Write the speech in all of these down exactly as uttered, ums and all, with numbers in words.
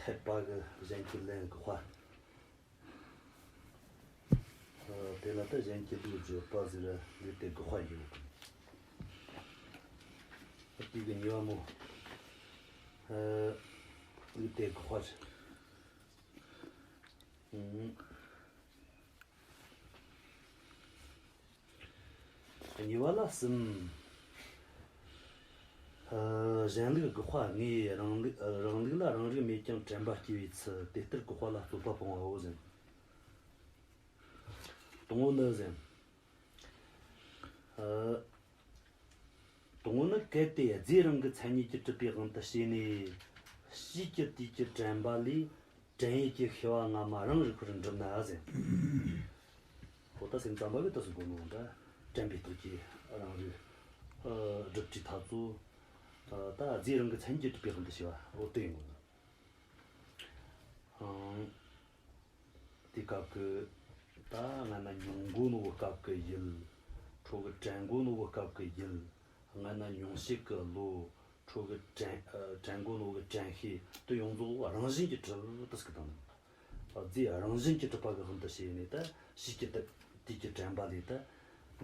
འཐད་པ་གི་གཞན་གྱི་ལན་དགག་པ། ཨ། དེ་ལ་ད་གཞན་གྱི་ལུགས་བརྗོད་པ་ཟེར་ར། ལུགས་དེ་དགག་པ་ཡིན། དེ་གི་གཉིས་པ་མོ། ཨ། ལུགས་དེ་དགག་པ་རེད། ཨང་། གཉིས་པ་ལ་གསུམ། ཨ། གཞན་ལུགས་དགག་པ་ལྔས། རང་ལུགས། རང་ལུགས་ལ་རང་རིག་མེད་ཀྱང་དྲན་པ་སྐྱེ་བའི་ཚུལ། དེ་ལྟར་དགག་པ་ལ་རྩོད་པ་སྤོང་བའོ་ཟེར། དང་པོ་ནི་ཟེར། ཨ། དང་པོ་ནི། གལ་ཏེ་རྫས་རང་གི་མཚན་ཉིད་ཀྱིས་གྲུབ་པའི་དབང་དུ་བྱས་ནས། ཕྱིས་ཀྱི་དུས་ཀྱི་དྲན་པ་ལས་དྲན་ཡུལ་གྱི་ཤེས་པ་སྔ་མ་རང་རིག་པར་འགྲུབ་ན་ཟེར། འོ་ད་སེམས་ཙམ་པ་གིས་དེ་ཟེར་གོ་ནོ་འདྲ། དྲན་པའི་རྟགས་ཀྱིས་རང་རིག་ཨ། སྒྲུབ་དུས་ཐག་ཚོ། ཨ། ད་རྫས་རང་གི་མཚན་ཉིད་ཀྱིས་གྲུབ་པའི་དབང་དུ་བྱས་པ། འོ་དེ་ཡིན་ནོ། ཨང་། དེ་སྐབས་ཀྱི་ད་སྔ་ན་མྱོང་གོ་ནོ་གི་སྐབས་ཀྱི་ཡུལ། ཁྱོ་གིས་དྲན་གོ་ནོ་གི་སྐབས་ཀྱི་ཡུལ། སྔ་ན་མྱོང་བྱེད་ཀྱི་བློ། ཁྱོ་གིས་དྲན། ཨ། དྲན་གོ་ནོ་གི་དྲན་ཤེས་དེ་ཡོངས་རྫོགས་རང་བཞིན་གྱིས་གྲུབ་དུས་སུ་གི་དང་། རྫས་རང་བཞིན་གྱིས་གྲུབ་པ་གི་དབང་དུ་བྱས་ནས་ད་ཕྱིས་ཀྱི་དུས་ཀྱི་དྲན་པ་ལས་ད་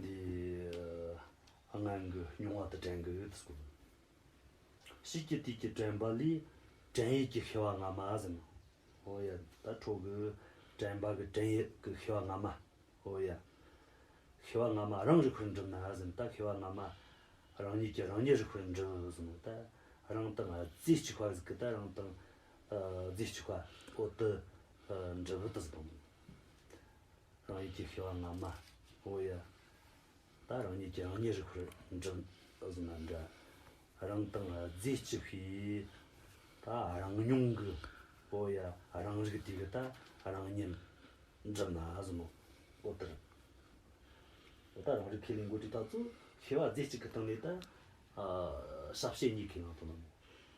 འདི་སྔོན་གྱི་མྱོང་བ་དེ་དྲན་གི་དུས་སུ་གི། ཕྱིས་ཀྱི་དུས་ཀྱི་དྲན་པ་ལས་དྲན་ཡུལ་གྱི་ཤེས་པ་སྔ་མ་ཟེར་ནོ། འོ་ཡ། ད་ཁྱོ་གིས་དྲན་པ་གི་དྲན་ཡུལ་གྱི་ཤེས་པ་སྔ་མ། འོ་ཡ། ཤེས་པ་སྔ་མ་རང་རིག་པར་འགྲུབ་ན་ཟེར། ད་ཤེས་པ་སྔ་མ་རང་ཉིད་ཀྱིས་རང་ཉིད་རིག་པར་འགྲུབ་ཟེར་ནོ། ད་རང་དང་རྫས་གཅིག་པ་ཟིག་གིས་ད་རང་དང་། ཨ། རྫས་གཅིག་པ། འོ་དེ། ཨ། འགྲུབ་དུས་སུ་གི་དང་། རང་ཡུལ་གྱི་ཤེས་པ་སྔ་མ། འོ་ཡ། ད་རང་ཉིད་ཀྱིས་རང་ཉིད་རིག་པར་འགྲུབ་ཟེར་ན་འདྲ། རང་དང་རྫས་གཅིག་པའི་ད་རང་མྱོང་གི། འོ་ཡ། རང་རིག་དེ་གིས་ད་རང་ཉིད་འགྲུབ་ན་ཟེར་ནོ། འོ་དེ་རེད། འོ་ད་རང་རིག་ཁས་ལེན་གོ་དུས་ཐག་ཚོ་ཤེས་པ་རྫས་གཅིག་གི་སྟེང་ནས་ད། ཨ། ས་བྱེད་གཉིས་ཁས་བླངས་ཐུབ་ནོ།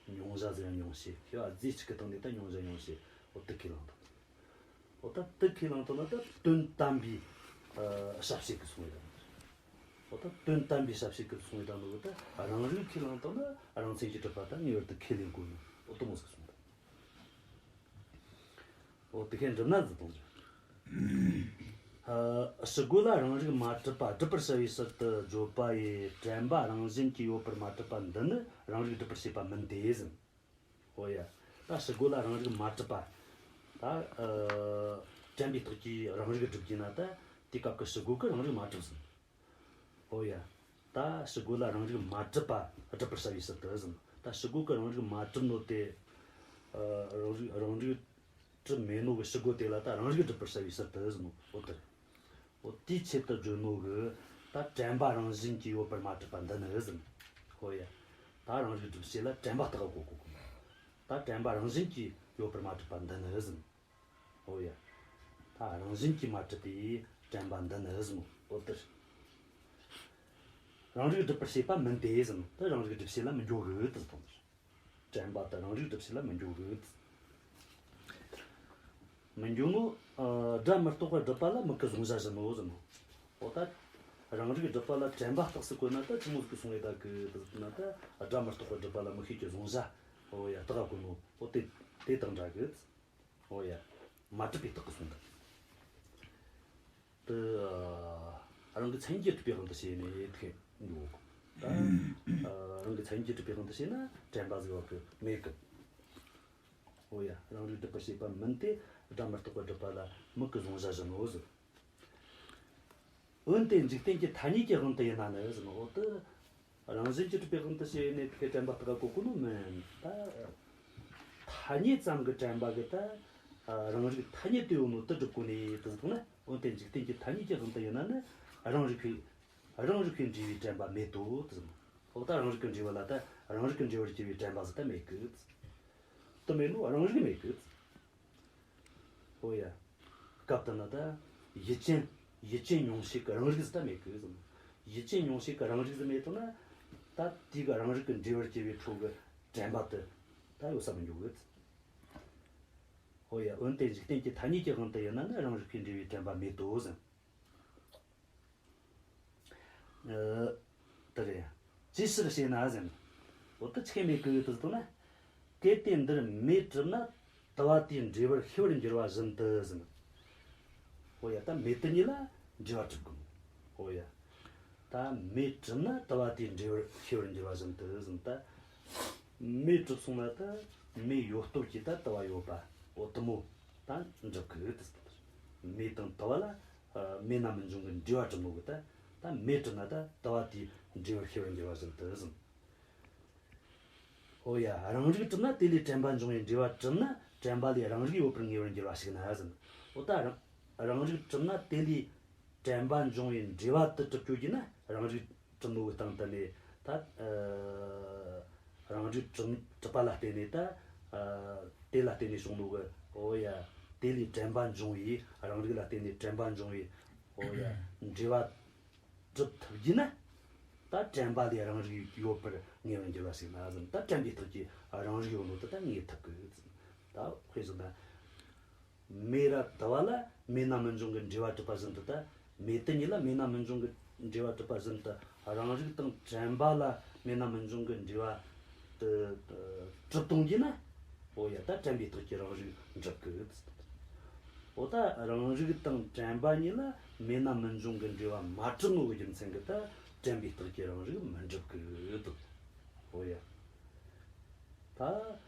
མྱོང་བྱ་ཟེར་ཡང་མྱོང་བྱེད། ཤེས་པ་རྫས་གཅིག་གི་སྟེང་ནས་ད་མྱོང་བྱ་མྱོང་བྱེད། འོ་དེ་ཁས་བླངས་ཐུབ། འོ་ད་དེ་ཁས་བླངས་ཐུབ་ན་ད་དོན་དམ་པའི། ཨ། ས་བྱེད་གི་སོང་བའི་དང་། འོ་ད་དོན་དམ་པའི་ས་བྱེད་གི་སོང་བའི་དང་ནོ། ད་རང་རིག་ཁས་བླངས་ཐུབ་ན་རང་མཚན་གྱིས་གྲུབ་པ་ད་ངེས་པར་དུ་ཁས་ལེན་དགོས་ནོ། འོ་དེ་མོ་ཟིག་སོང་། འོ་དེ་ཁས་འགྲུབ་ན་ཟེར་དང་། ཨ། ཕྱི་རྒོལ་ལ་རང་རིག་མ་གྲུབ་པ་སྒྲུབ་པར་བྱ་བའི་ཕྱིར་དུ་བརྗོད་པ་ཡི་དྲན་པ་རང་བཞིན་གྱིས་ཡོད་པར་མ་གྲུབ་པ་འདི་ནི་རང་རིག་སྒྲུབ་པར་བྱེད་པ་མིན་ཏེ་ཟེར། འོ་ཡ། ད་ཕྱི་རྒོལ་ལ་རང་རིག་མ་གྲུབ་པ། ད། ཨ། དྲན་པའི་རྟགས་ཀྱིས་རང་རིག་སྒྲུབ་རྒྱུ་ན་ད་དེ་སྐབས་ཀྱི་ཕྱི་རྒོལ་གྱིས་རང་རིག་མ་གྲུབ་ཟེར། འོ་ཡ། ད་ཕྱི་རྒོལ་ལ་རང་རིག་མ་གྲུབ་པ་སྒྲུབ་པར་བྱ་བའི་ཕྱིར་དུ་ཟེར། ད་ཕྱི་རྒོལ་གྱིས་རང་རིག་མ་གྲུབ་ནོ་དེ། ཨ། རང་རིག་རང་རིག་གྲུབ་མེད་ནོ་གི་ཕྱི་རྒོལ་དེ་ལ་ད་རང་རིག་སྒྲུབ་པར་བྱ་བའི་ཕྱིར་དུ་ཟེར་ནོ། འོ་དེ་རེད། འོ་དེའི་ཆེད་དུ་བརྗོད་ནོ་གི། ད་དྲན་པ་རང་བཞིན་གྱིས་ཡོད་པར་མ་གྲུབ་པ་འདི་ནི་ཟེར། འོ་ཡ། ད་རང་རིག་སྒྲུབ་བྱེད་ལ་དྲན་པ་རྟགས་གོ་དགོས་གི། ད་དྲན་པ་རང་བཞིན་གྱིས་ཡོད་པར་མ་གྲུབ་པ་འདི་ནི་ཟེར། འོ་ཡ། ད་རང་བཞིན་གྱིས་མ་གྲུབ་པའི་དྲན་པ་འདི་ནི་ཟེར། འོ་དེ་རེད། རང་རིག་སྒྲུབ་པར་བྱེད་པ་མིན་ཏེ་ཟེར། ད་རང་རིག་སྒྲུབ་བྱེད་ལ་མི་འགྱོ་གི་དེ་ཟེར་དང་། དྲན་པ་དེ་རང་རིག་སྒྲུབ་བྱེད་ལ་མི་འགྱོ་གི། མི་འགྱོ་ནོ། ཨ། སྒྲ་མི་རྟག་པར་སྒྲུབ་པ་ལ་མིག་གི་གཟུང་བྱ་བཞིན་ནོ་ཟེར་ནོ། འོ་ད་རང་རིག་སྒྲུབ་པ་ལ་དྲན་པ་རྟགས་སུ་བཀོད་ན་ད་ཅི་མོ་ཟིག་གི་སོང་ངེ་ད་གི་དེ་ཟེར་ན། ད་སྒྲ་མི་རྟག་པར་སྒྲུབ་པ་ལ་མིག་ཤེས་ཀྱི་གཟུང་བྱ། འོ་ཡ། རྟགས་བཀོད་ནོ། འོ་དེ་དེ་དང་འདྲ་གི། འོ་ཡ། མ་གྲུབ་པའི་རྟགས་ཀྱིས་གསུངས་ཏེ། དེ། ཨ། རང་གི་མཚན་ཉིད་ཀྱིས་གྲུབ་པའི་དབང་དུ་བྱས་ནས་དེ་འདུག། ད། ཨ། རང་གི་མཚན་ཉིད་ཀྱིས་གྲུབ་པའི་དབང་དུ་བྱས་ན་དྲན་པ་ཟེར་བ་གི་མེད་གི། འོ་ཡ། རང་རིག་སྒྲུབ་པར་བྱེད་པ་མིན་ཏེ། སྒྲ་མི་རྟག་པར་སྒྲུབ་པ་ལ་མིག་གི་གཟུང་བྱ་བཞིན་ནོ་ཟེར། འོན་ཏེ་འཇིག་རྟེན་གྱི་ཐ་སྙད་ཀྱི་དབང་དུ་ཡིན་ན་ནི་ཟེར་ནོ། འོ་དེ། རང་བཞིན་གྱིས་གྲུབ་པའི་དབང་དུ་བྱས་ནས་དེ་གི་དྲན་པ་རྟགས་གོ་གོ་ནོ་མིན། ད་ཐ་སྙད་ཙམ་གྱི་དྲན་པ་གིས་ད་རང་རིག་ཐ་སྙད་དུ་ཡོད་ནོ་དེ་སྒྲུབ་གོ་ནི་དེ་ཟེར་ན། འོན་ཏེ་འཇིག་རྟེན་གྱི་ཐ་སྙད་ཀྱི་དབང་དུ་ཡིན་ན་ནི་རང་རིག་པའི། རང་རིག་པས་འབྲས་བུའི་དྲན་པ་མེད་དོ་དེ་ཟེར་ན། འོ་ད་རང་རིག་གི་འབྲས་བུ་ལ་ད་རང་རིག་གི་འབྲས་བུར་གྱུར་པའི་དྲན་པ་ཟེར་ད་མེད་གི། དེ་མེད་ནོ་རང་རིག་མེད་གི། འོ་ཡ། སྐབས་དེ་ན་ད་ཡུལ་ཅན། ཡུལ་ཅན་མྱོང་བྱེད་ཀྱི་རང་རིག་ཟེར་ད་མེད་གི་ཟེར། ཡུལ་ཅན་མྱོང་བྱེད་ཀྱི་རང་རིག་ཟེར་མེད་དོ་ན། ད་དེ་གི་རང་རིག་གི་འབྲས་བུར་གྱུར་པའི་ཁྱོ་གི་དྲན་པ་དེ་ད་ཡོད་ས་མི་འགྱོ་གི། འོ་ཡ། འོན་ཏེ་འཇིག་རྟེན་གྱི་ཐ་སྙད་ཀྱི་དབང་དུ་ཡིན་ན་ནི་རང་རིག་པས་འབྲས་བུའི་དྲན་པ་མེད་དོ་ཟེར། ཨ། དེ་རེད། ཅིའི་ཕྱིར་ཞེ་ན་ཟེར་ན། འོ་དེ་ཆི་གི་མེད་གི་དེ་ཟེར་ན། གལ་ཏེ་འདིར་མེ་གྲུབ་ན། དུ་བ་དེའི་འབྲས་བུར་ཤེས་པར་འགྱུར་བ་བཞིན་དུ་ཟེར། འོ་ཡ། ད་མེ་དུ་གཉིས་ལ་འབྲེལ་བ་གྲུབ་དགོས། འོ་ཡ། ད་མེ་གྲུབ་ན་དུ་བ་དེའི་འབྲས་བུར་ཤེས་པར་འགྱུར་བ་བཞིན་དུ་ཟེར། ད་མེ་གྲུབ་སོང་ན་ད་མེ་ཡོད་སྟོབས་ཀྱིས་ད་དུ་བ་ཡོད་པ། འོ་དེ་མོ་ད་འགྲུབ་གི་ཟེར། མེ་དང་དུ་བ་ལ་ཨ་མེད་ན་མི་འབྱུང་གི་འབྲེལ་བ་གྲུབ་ནོ་གི། ད་ད་མེ་གྲུབ་ན་ད་དུ་བ་དེའི་འབྲས་བུར་ཤེས་པར་འགྱུར་བ་བཞིན་དུ་ཟེར། འོ་ཡ། རང་རིག་གྲུབ་ན་དེ་ལས་དྲན་པ་འབྱུང་བའི་འབྲེལ་བ་གྲུབ་ན་དྲན་པ་ལས་རང་རིག་ཡོད་པར་ངེས་པར་འགྱུར་བ་ཞིག་ན་ཟེར། འོ་ད་རང་རང་རིག་གྲུབ་ན་དེ་ལས་དྲན་པ་འབྱུང་བའི་འབྲེལ་བ་དེ་གྲུབ་རྒྱུ་ན། རང་རིག་གྲུབ་ནོ་གི་སྟེང་དུ་ནས་ད་ཨ་རང་རིག་གྲུབ་གྲུབ་པ་ལ་བརྟེན་ནས་ད་ཨ་དེ་ལ་བརྟེན་ནས་བྱུང་ནོ་གི། འོ་ཡ། དེ་ལས་དྲན་པ་འབྱུང་བའི། རང་རིག་ལ་བརྟེན་ནས་དྲན་པ་འབྱུང་བའི། འོ་ཡ། འབྲེལ་བ་གྲུབ་ཐུབ་རྒྱུ་ན། ད་དྲན་པ་ལས་རང་རིག་ཡོད་པར་ངེས་པར་འགྱུར་བ་ཞིག་ན་ཟེར། ད་དྲན་པའི་རྟགས་ཀྱིས་རང་རིག་ཡོད་ནོ་དེ་ད་ངེས་ཐུབ་གི་ཟེར། ད་དཔེ་བཞག་ན། མེ་ར་དུ་བ་ལ་མེད་ན་མི་འབྱུང་གི་འབྲེལ་བ་གྲུབ་པ་བཞིན་དུ། ད་མེ་དུ་གཉིས་ལ་མེད་ན་མི་འབྱུང་གི་འབྲེལ་བ་གྲུབ་པ་བཞིན་དུ། རང་རིག་དང་དྲན་པ་ལ་མེད་ན་མི་འབྱུང་གི་འབྲེལ་བ་དེ་གྲུབ་གཏོང་རྒྱུ་ན། འོ་ཡ། ད་དྲན་པའི་རྟགས་ཀྱིས་རང་རིག་འགྲུབ་གི། འོ་ད་རང་རིག་དང་དྲན་པ་གཉིས་ལ་མེད་ན་མི་འབྱུང་གི་འབྲེལ་བ་མ་གྲུབ་ནོ་གི་རྒྱུ་མཚན་གྱིས་ད་དྲན་པའི་རྟགས་ཀྱིས་རང་རིག་མི་འགྲུབ་གི་དོ། འོ་ཡ། ད་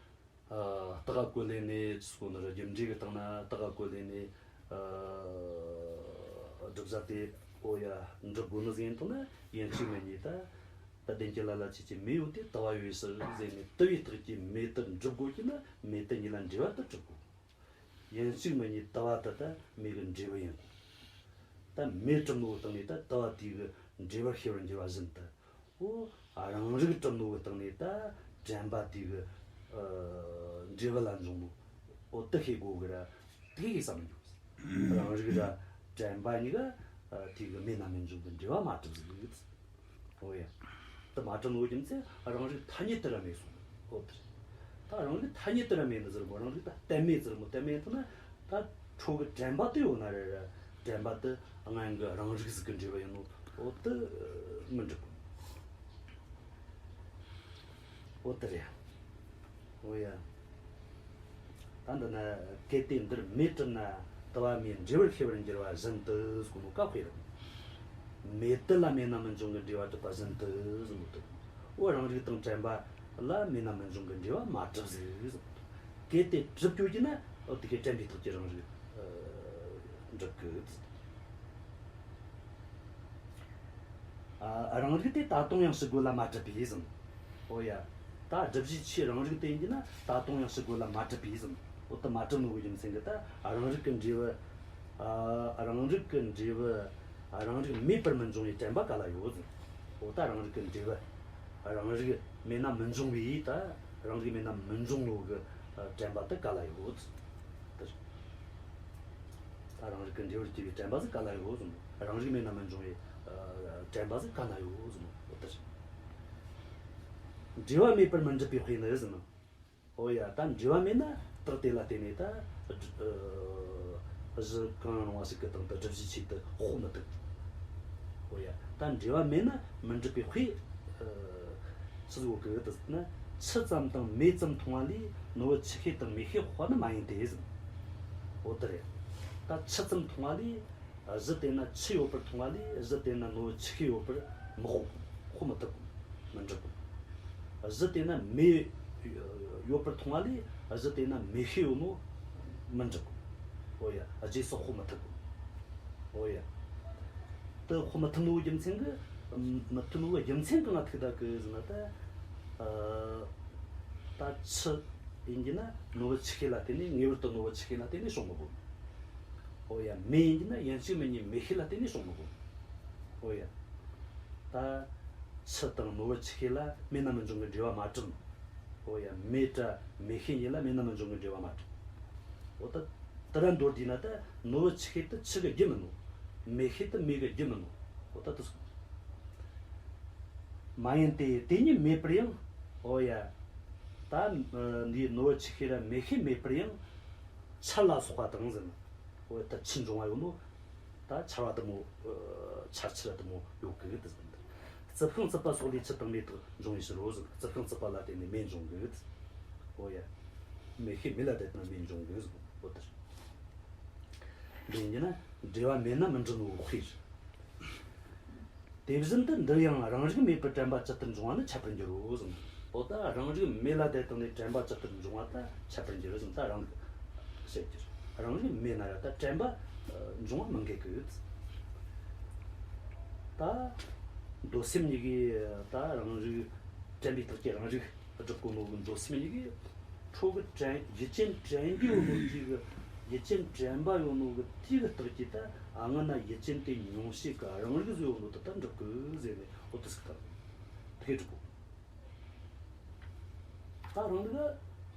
ཨ་རྟགས་བཀོད་ལས་ནས་ཟེར་གོ་ནི་རེད། རྒྱུ་འབྲས་ཀྱི་སྟེང་ན་རྟགས་བཀོད་ལས་ནས་ཨ་སྒྲུབ་བྱ་དེ། འོ་ཡ། འགྲུབ་དགོས་ནི་ཟིག་ཡིན་དང་ན། ཡིན་གཅིག་མིན་གཉིས་ད་ད་བདེན་བཞི་ལ་ལ་ཆོས་ཅན། མེ་ཡོད་དེ་དུ་བ་ཡོད་ཕྱིར་ཟེར་ནས། དུ་བའི་རྟགས་ཀྱིས་མེ་དུ་འགྲུབ་དགོས་ཀྱི་ན། མེ་དུ་གཉིས་ལ་འབྲེལ་བ་དེ་གྲུབ་དགོས། ཡིན་གཅིག་མིན་གཉིས་དུ་བ་དེ་ད་མེ་གི་འབྲས་བུ་ཡིན་དགོས། ད་མེ་གྲུབ་ནོ་གི་སྟེང་ནས་ད་དུ་བ་དེ་གི་འབྲས་བུར་ཤེས་པར་འགྱུར་བ་བཞིན་དུ། འོ་རང་རིག་གྲུབ་ནོ་གི་སྟེང་ནས་ད་དྲན་པ་དེ་གི་ཨ་འབྲས་བུ་ལ་འབྱུང་ནོ། འོ་དེ་ཤེས་དགོས་གི་ར། དེ་ཤེས་ས་མི་འགྱོ། རང་རིག་ར་དྲན་པ་གཉིས་ཀ་ཨ་དེ་གི་མེད་ན་མི་འབྱུང་གི་འབྲེལ་བ་མ་གྲུབ་ཟིག། འོ་ཡ། དེ་མ་གྲུབ་ནོ་རྒྱུ་མཚན་རང་རིག་ཐ་སྙད་དུ་ར་མེད་སོང་། འོ་དེ་རེད། ད་རང་རིག་ཐ་སྙད་དུ་ར་མེད་ནི་ཟེར་མོ། རང་རིག་ད་གཏན་མེད་ཟེར་མོ། གཏན་མེད་ཐུབ་ན་ད་ཁྱོ་གི་དྲན་པ་དེ་ཡོད་ན་ར་ར། དྲན་པ་དེ་སྔོན་གི་རང་རིག་ཟིག་གི་འབྲས་བུ་ཡིན་ནོ། འོ་དེ་མི་འགྲུབ། འོ་དེ་རེད། འོ་ཡ། ད་འདི་ན་གལ་ཏེ་འདིར་མེ་གྲུབ་ན་དུ་བ་མེའི་འབྲས་བུར་ཤེས་པར་འགྱུར་བ་བཞིན་དུ་ཟེར་གོ་ནོ་ག་དཔེ་རེད། མེ་དུ་ལ་མེད་ན་མི་འབྱུང་གི་འབྲེལ་བ་གྲུབ་པ་བཞིན་དུ་ཟེར་གོ་དུ། འོ་རང་རིག་དང་དྲན་པ་ལ་མེད་ན་མི་འབྱུང་གི་འབྲེལ་བ་མ་གྲུབ་ཟིག་ཟེར་གོ་དུ། གལ་ཏེ་གྲུབ་གྱུར་གྱི་ན། འོ་དེ་ཁའི་དྲན་པའི་རྟགས་ཀྱིས་རང་རིག་ཨ་འགྲུབ་གི། ཨ་རང་རིག་དེ་ད་དུང་ཡང་ཕྱི་རྒོལ་ལ་མ་གྲུབ་པས་ཟེར། འོ་ཡ། ད་སྒྲུབ་བྱའི་ཆོས་རང་རིག་དེ་ཡིན་གྱི་ན་ད་དུང་ཡང་ཕྱི་རྒོལ་ལ་མ་གྲུབ་པས་ཟེར། འོ་དེ་མ་གྲུབ་ནོ་གི་རྒྱུ་མཚན་གྱིས་ད་རང་རིག་གི་འབྲས་བུ། ཨ་རང་རིག་གི་འབྲས་བུ། ཨ་རང་རིག་མེད་པར་མི་འབྱུང་བའི་དྲན་པ་ག་ལ་ཡོད་ཟེར། འོ་ད་རང་རིག་གི་འབྲས་བུ། རང་རིག་མེད་ན་མི་འབྱུང་བའི། ད་རང་རིག་མེད་ན་མི་འབྱུང་ནོ་གི་ཨ་དྲན་པ་དེ་ག་ལ་ཡོད་ཟེར། དེ་རེད། ད་རང་རིག་གི་འབྲས་བུར་གྱུར་པའི་དྲན་པ་ཟིག་ག་ལ་ཡོད་ཟེར་ནོ། རང་རིག་མེད་ན་མི་འབྱུང་བའི་ཨ་དྲན་པ་ཟིག་ག་ལ་ཡོད་ཟེར་ནོ། འོ་དེ་རེད། འབྲེལ་བ་མེད་པར་མི་འགྲུབ་པའི་དཔེ་ནི་ཟེར་ནོ། འོ་ཡ། ད་འབྲེལ་བ་མེད་ན་རྟགས་དེ་ལ་བརྟེན་ནས་ད་ཨ་གཞི་གང་རུང་བ་ཞིག་གི་སྟེང་དུ་སྒྲུབ་བྱའི་ཆོས་དེ་དཔོག་མི་ཐུབ། འོ་ཡ། ད་འབྲེལ་བ་མེད་ན་མི་འགྲུབ་པའི་དཔེ་ཨ་ཆི་ཟིག་ཡོད་གི་ཟེར་ན། ཆུ་ཙམ་དང་མེ་ཙམ་མཐོང་བ་ལས་ནོར་བུ་ཆུ་ཤེལ་དང་མེ་ཤེལ་དཔོག་པ་ནི་མ་ཡིན་ཏེ་ཟེར། འོ་དེ་རེད། ད་ཆུ་ཙམ་མཐོང་བ་ལས། གཞི་དེ་ན་ཆུ་ཡོད་པར་མཐོང་བ་ལས་གཞི་དེ་ན་ནོར་བུ་ཆུ་ཤེལ་ཡོད་པར་མི་དཔོག། དཔོག་མི་ཐུབ། མི་འགྲུབ། གཞི་དེ་ན་མེ་ཡོད་པར་མཐོང་བ་ལས་གཞི་དེ་ན་མེ་ཤེལ་ཡོད་ནོ་མི་འགྲུབ། འོ་ཡ། རྗེས་སུ་དཔོག་མི་ཐུབ། འོ་ཡ། དེ་དཔོག་མི་ཐུབ་ནོ་རྒྱུ་མཚན་གྱིས། མི་ཐུབ་ནོ་རྒྱུ་མཚན་གང་ང་ཐུག་ད་གི་ཟེར་ན། ད་ཨ་ད་ཆུ་ཡིན་གྱི་ན་ནོར་བུ་ཆུ་ཤེལ་ལ་བརྟེན་ནས། ངེས་པར་དུ་ནོར་བུ་ཆུ་ཤེལ་ལ་བརྟེན་ནས་བྱུང་མི་དགོས། འོ་ཡ། མེ་ཡིན་གྱི་ན་ཡིན་གཅིག་མིན་གཉིས་མེ་ཤེལ་ལ་བརྟེན་ནས་བྱུང་མི་དགོས། འོ་ཡ། ད་ཆུ་དང་ནོར་བུ་ཆུ་ཤེལ་ལ་མེད་ན་མི་འབྱུང་གི་འབྲེལ་བ་མ་གྲུབ། འོ་ཡ། མེ་དང་མེ་ཤེལ་གཉིས་ལ་མེད་ན་མི་འབྱུང་གི་འབྲེལ་བ་མ་གྲུབ། འོ་ད་དེ་ར་མདོར་བསྡུས་ན་ད་ནོར་བུ་ཆུ་ཤེལ་དེ་ཆུ་གི་རྒྱུ་མིན་ནོ། མེ་ཤེལ་དེ་མེ་གི་རྒྱུ་མིན་ནོ། འོ་ད་དེ་སོང་། མ་ཡིན་ཏེ། དེ་གཉིས་མེད་པར་ཡང་། འོ་ཡ། ད་འདིའི་ནོར་བུ་ཆུ་ཤེལ་ར་མེ་ཤེལ་མེད་པར་ཡང་ཆར་ལ་སོགས་པ་དང་ཟེར་ན། འོ་ད་ཆུ་འབྱུང་བ་ཡོད་ནོ། ད་ཆར་བ་དེ་མོ། ཆར་ཆུ་ར་དེ་མོ་ཡོད་གི་དེ་ཟེར། རྩི་ཤིང་རྩུབ་པ་སོགས་ལས་ཆུ་དང་མེ་དག་འབྱུང་བའི་ཕྱིར་རོ་ཟེར། རྩི་ཤིང་རྩུབ་པ་ལ་བརྟེན་ནས་མེ་འབྱུང་གི། འོ་ཡ། མེད་ཤེས་མེད་ལ་དད་དང་མེད་འབྱུང་གི་ཟེར་བོ་དེ་རེད། འདི་ཡིན་ན་འབྲེལ་བ་མེད་ན་མི་འགྲུབ་ནོ་དཔེ་རེད། དེ་བཞིན་དུ་འདིར་ཡང་རང་རིག་མེད་པར་དྲན་པ་ཇི་ལྟར་འབྱུང་བ་ནི་འཆད་པར་འགྱུར་རོ་ཟེར། འོ་ད་རང་རིག་མེད་ལ་དད་དང་ནི་དྲན་པ་ཇི་ལྟར་འབྱུང་བ་ད་འཆད་པར་འགྱུར་ཟེར། ད་རང་རིག་བཤད་རྒྱུ་རེད། རང་རིག་མེད་ན་ར་ད་དྲན་པ་འབྱུང་བ་མི་འགལ་གི། ད་མདོ་སེམས་གཉིས་ཀྱིས་ད་རང་རིག་དྲན་པའི་རྟགས་ཀྱིས་རང་རིག་སྒྲུབ་གོ་ནོ་གི་མདོ་སེམས་གཉིས་ཀྱིས། ཁྱོ་གི་དྲན་ཡུལ་ཅན་དྲན་རྒྱུ་ཡོད་ནོ་དེ་གི་ཡུལ་ཅན་དྲན་པ་ཡོད་ནོ་གི་དེ་གི་རྟགས་ཀྱིས་ད་སྔ་ན་ཡུལ་ཅན་དེ་མྱོང་བྱེད་གི་རང་རིག་བཟོ་ཡོད་ནོ་དེ་ད་འགྲུབ་གི་ཟེར་ནས། འོ་དེ་ཟིག་ད་དེ་གི་འགྲུབ་གོ། ད་རང་རིག་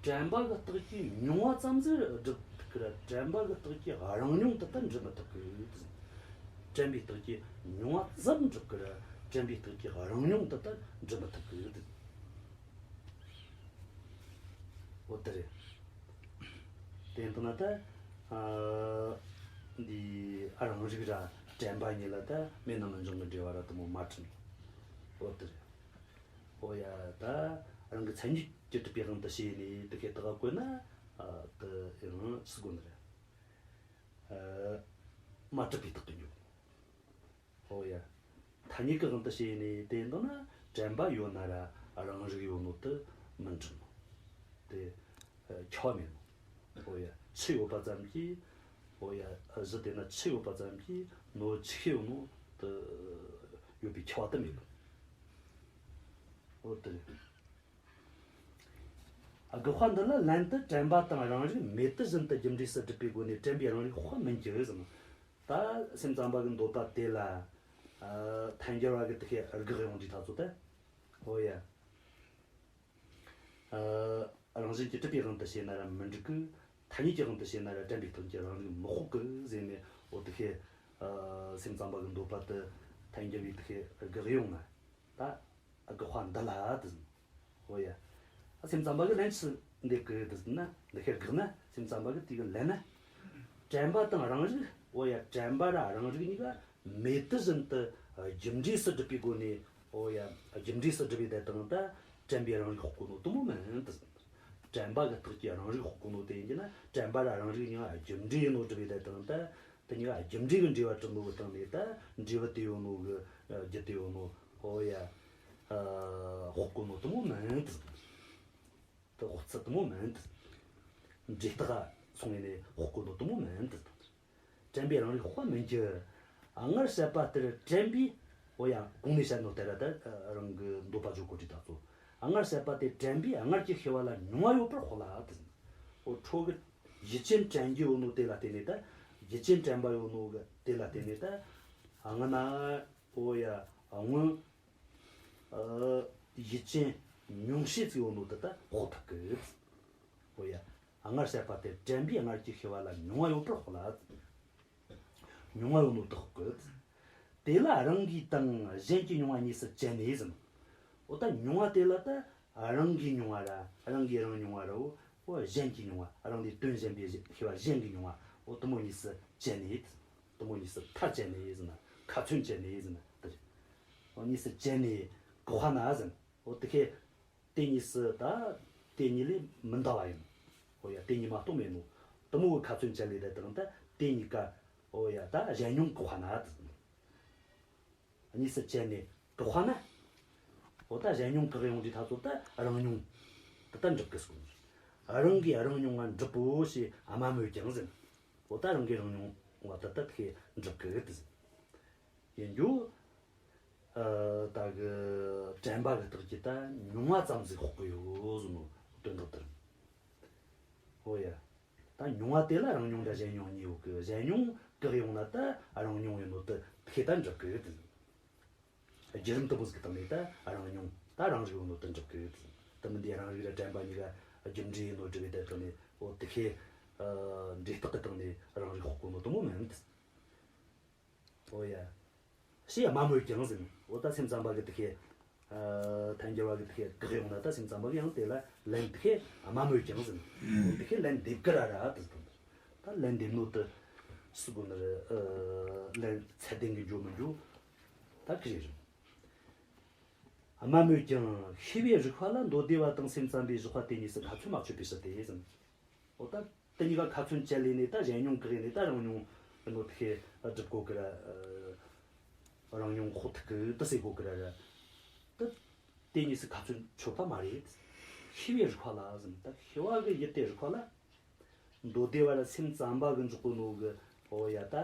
དྲན་པ་གི་རྟགས་ཀྱིས་མྱོང་བ་ཙམ་ཟིག་སྒྲུབ་ཐུབ་གི་ར། དྲན་པ་གི་རྟགས་ཀྱིས་རང་མྱོང་དེ་ད་འགྲུབ་མི་ཐུབ་གི། དྲན་པའི་རྟགས་ཀྱིས་མྱོང་བ་ཙམ་འགྲུབ་གི་ར། དྲན་པའི་རྟགས་ཀྱིས་རང་མྱོང་དེ་ད་འགྲུབ་མི་ཐུབ་གི། འོ་དེ་རེད། དེ་ཡིན་དུས་ན་ད་ཨ་འདི་ཨ་རང་རིག་ར་དྲན་པ་གཉིས་ལ་ད་མེད་ན་མི་འབྱུང་གི་འབྲེལ་བ་ར་དེ་མོ་མ་གྲུབ། འོ་དེ་རེད། འོ་ཡ། ད་རང་གི་མཚན་ཉིད་ཀྱིས་གྲུབ་པའི་དབང་དུ་བྱས་ནས་དེ་ཁའི་རྟགས་བཀོད་ན། ཨ་དེ་ཡང་སུ་དགོས་ནི་རེད། ཨ་མ་གྲུབ་པའི་རྟགས་ཀྱི་འགྱུར། འོ་ཡ། ཐ་སྙད་ཀྱི་དབང་དུ་བྱས་ནས་དེ་འདོད་ན་དྲན་པ་ཡོད་ན་ར་རང་རིག་ཡོད་ནོ་དེ་མི་འགྲུབ་ནོ། དེ་ཨ་ཁྱབ་པ་མེད་ནོ། འོ་ཡ། ཆུ་ཡོད་པ་ཙམ་གྱིས། འོ་ཡ། གཞི་དེ་ན་ཆུ་ཡོད་པ་ཙམ་གྱིས་ནོར་ཆུ་ཤེས་ཡོད་ནོ་དེ་ཡོད་པའི་ཁྱབ་པ་དེ་མེད་ནོ། འོ་དེ་རེད། དགག་པ་འདི་ལ་ལན་དུ་དྲན་པ་དང་རང་རིག་མེད་དུ་བཞིན་དུ་རྒྱུ་འབྲས་སུ་སྒྲུབ་པའི་སྒོ་ནས་དྲན་པའི་རང་རིག་དཔག་མིན་གྱི་ཟེར། ད་སེམས་ཙམ་པ་གི་འདོད་པ་དེ་ལ་ཨ་ཐལ་འགྱུར་བ་གི་དེ་ཁའི་དགག་ཡོང་དུས་ཐག་ཚོད་དེ། འོ་ཡ། ཨ་རང་བཞིན་གྱིས་གྲུབ་པའི་དབང་དུ་བྱས་ན་ར་མི་འགྲིག་གི། ཐ་སྙད་ཀྱི་དབང་དུ་བྱས་ན་ར་དྲན་པའི་དོན་གྱིས་རང་རིག་མི་དཔོག་གི་ཟེར་ནས། འོ་དེ་ཁའི་ཨ་སེམས་ཙམ་པ་གི་འདོད་པ་དེ་ཐལ་འགྱུར་བའི་དེ་ཁའི་དགག་ཡོང་ན། ད་དགག་པ་འདི་ལ་དེ་ཟེར། འོ་ཡ། སེམས་ཙམ་པ་གི་ལན་ཆི་འདེབས་གི་དེ་ཟེར་ན། འདི་ཁའི་དགག་ན། སེམས་ཙམ་པ་གི་དེ་གི་ལན་ན། དྲན་པ་དང་རང་རིག་འོ་ཡ། དྲན་པ་ར་རང་རིག་གཉིས་ཀ་མེད་དུ་བཞིན་དུ་རྒྱུ་འབྲས་སུ་སྒྲུབ་པའི་སྒོ་ནས། འོ་ཡ། རྒྱུ་འབྲས་སུ་སྒྲུབ་པའི་དེ་དང་ད་དྲན་པའི་རང་རིག་དཔོག་གོ་ནོ་དེ་མོ་མིན་དེ་ཟེར། དྲན་པ་གི་རྟགས་ཀྱིས་རང་རིག་དཔོག་གོ་ནོ་དེ་ཡིན་གྱི་ན། དྲན་པ་ར་རང་རིག་གཉིས་ཀ་རྒྱུ་འབྲས་ཡིན་ནོ་སྒྲུབ་པའི་དེ་དང་ད། དེ་གཉིས་ཀ་རྒྱུ་འབྲས་ཀྱི་འབྲེལ་བ་གྲུབ་ནོ་གི་སྟེང་ནས་ད་འབྲས་བུ་དེ་ཡོད་ནོ་གི། ཨ་རྒྱུ་དེ་ཡོད་ནོ། འོ་ཡ། ཨ་དཔོག་གོ་ནོ་དེ་མོ་མིན་དེ་ཟེར། དེ་དཔོག་ཚུལ་དེ་མོ་མིན་དེ་ཟེར། འབྲས་རྟགས་སོང་ངེ་ནས་དཔོག་གོ་ནོ་དེ་མོ་མིན་དེ་ཟེར། དྲན་པའི་རང་རིག་དཔོག་མིན་གྱི། སྔར་བཤད་པ་ལྟར་དྲན་པས། འོ་ཡ། གོང་ནས་བཤད་ནོ་ལྟར་ད་རང་གི་འདོད་པ་འཇོག་གོ་དུས་ཐག་ཚོད། སྔར་བཤད་པ་དེ་དྲན་པས་སྔར་གྱི་ཤེས་པ་ལ་མྱོང་བ་ཡོད་པར་དཔོག་ལ་དེ་ཟེར། འོ་ཁྱོ་གི་ཡུལ་ཅན་དྲན་རྒྱུ་ཡོད་ནོ་དེ་ལ་བརྟེན་ནས་ད། ཡུལ་ཅན་དྲན་པ་ཡོད་ནོ་གི་དེ་ལ་བརྟེན་ནས་ད། སྔ་ན། འོ་ཡ། སྔོན། ཨ་ཡུལ་ཅན་མྱོང་བྱེད་ཅིག་ཡོད་ནོ་དེ་ད་དཔོག་ཐུབ་གི། འོ་ཡ། སྔར་བཤད་པ་དེ་དྲན་པས་སྔར་གྱི་ཤེས་པ་ལ་མྱོང་བ་ཡོད་པར་དཔོག་ལ། མྱོང་བ་ཡོད་ནོ་དེ་དཔོག་གི། དེ་ལ་རང་གི་དང་གཞན་གྱི་མྱོང་བ་གཉིས་སུ་བཅད་ནས་ཟེར། འོ་ད་མྱོང་བ་དེ་ལ་ད་རང་གི་མྱོང་བ་ར་རང་གིས་རང་མྱོང་བ་ར། འོ་འོ་གཞན་གྱི་མྱོང་བ། རང་ལས་དོན་གཞན་པའི་ཤེས་པ་གཞན་གྱི་མྱོང་བ། འོ་དེ་མོ་གཉིས་སུ་བཅད་ནས། དེ་མོ་གཉིས་སུ་མཐའ་བཅད་ནས་ཟེར་ན། ཁ་ཚོན་བཅད་ནས་ཟེར་ན་དེ་རེད། འོ་གཉིས་སུ་བཅད་ནས་དགག་པ་ན་ཟེར། འོ་དེ་ཁའི་དེ་གཉིས་སུ་ད་དེ་གཉིས་ལས་མི་འདའ་བ་ཡིན། འོ་ཡ། དེ་གཉིས་མ་གཏོགས་མེད་ནོ། དེ་མོ་གི་ཁ་ཚོན་བཅད་ལས་དེ་དང་ད་དེ་གཉིས་ཀ། འོ་ཡ། ད་གཞན་མྱོང་དགག་པ་ན་དེ་ཟེར། གཉིས་སུ་བཅད་ནས་དགག་པ་ན། འོ་ད་གཞན་མྱོང་བཀག་ཡོང་དུས་ཐག་ཚོད་ད་རང་མྱོང་དེ་ད་འགྲུབ་གི་སོང་། རང་གིས་རང་མྱོང་བ་འགྲུབ་བོ་ཞེས་སྨྲ་མོད་ཀྱང་ཟེར། འོ་ད་རང་གིས་རང་མྱོང་བ་དེ་ད་དེ་འགྲུབ་གི་དེ་ཟེར། ཡིན་རྒྱུ། ཨ་ད་གི་དྲན་པ་གི་རྟགས་ཀྱིས་ད་མྱོང་བ་ཙམ་ཟིག་དཔོག་གི་ཡོད་ཟེར་ནོ་དོན་དག་དེ་རེད། འོ་ཡ། ད་མྱོང་བ་དེ་ལ་རང་མྱོང་ར་གཞན་མྱོང་གཉིས་ཡོད་གི། གཞན་མྱོང་བཀག་ཡོང་ན་ད་རང་མྱོང་ཡིན་ནོ་དེ་ཁས་ད་འགྲུབ་གི་ཡོད་དེ། བརྒྱུད་རིམ་དེ་མོ་ཟིག་གི་སྟེང་ནས་ད་རང་མྱོང་ད་རང་རིག་ཡོད་ནོ་དེ་འགྲུབ་གི་ཡོད་དེ། དེ་མིན་དེ་རང་རིག་ར་དྲན་པ་གཉིས་ཀ་རྒྱུ་འབྲས་ཡིན་ནོ་སྒྲུབ་པའི་དེ་སྟེང་ནས། འོ་དེ་ཁས་ཨ་འབྲས་རྟགས་གི་སྟེང་ནས་རང་རིག་དཔོག་གོ་ནོ་དེ་མོ་མིན་དེ། འོ་ཡ། ཞེས་སྨྲ་མོད་ཀྱང་ཟེར། འོ་ད་སེམས་ཙམ་པ་གི་དེ་ཁས། ཨ་ཐལ་འགྱུར་བ་གི་དེ་ཁས་བཀག་ཡོང་ན་ད་སེམས་ཙམ་པ་གི་ཡང་དེ་ལ་ལན་དེ་ཁས་སྨྲ་མོད་ཀྱང་ཟེར། འོ་དེ་ཁས་ལན་འདེབས་གི་ར་ར་དེ་ཟེར། ད་ལན་འདེབས་ནོ་དེ་སུ་དགོས་ནི་རེད། ཨ་ལན་ཚད་ལྡན་གི་འཇོག་མི་འཇོག་ད་གི་རེད། སྨྲ་མོད་ཀྱང་ཤེས་པའི་རིགས་པ་ལ་མདོ་སྡེ་པ་དང་སེམས་ཙམ་པའི་བཞག་པ་དེ་གཉིས་སུ་ཁ་ཚོན་མ་ཆོད་པའི་ཕྱིར་ཏེ་ཟེར། འོ་ད་དེ་གཉིས་ཀ་ཁ་ཚོན་བཅད་ལས་ནས་ད་གཞན་མྱོང་བཀག་ནས་ད་རང་མྱོང་གི་ནོ་དེ་སྒྲུབ་གོ་གི་ར། རང་མྱོང་དཔོག་ཐུབ་གི་དེ་ཟེར་གོ་གི་ར་ར། ད་དེ་གཉིས་སུ་ཁ་ཚོན་ཆོད་པ་མ་རེད། ཤེས་པའི་རིགས་པ་ལ་ཟེར། ད་ཤེས་པ་གི་ཡུལ་དེ་རིགས་པ་ལ། མདོ་སྡེ་བ་ར་སེམས་ཙམ་པ་གི་འཇོག་གོ་ནོ་གི། འོ་ཡ། ད་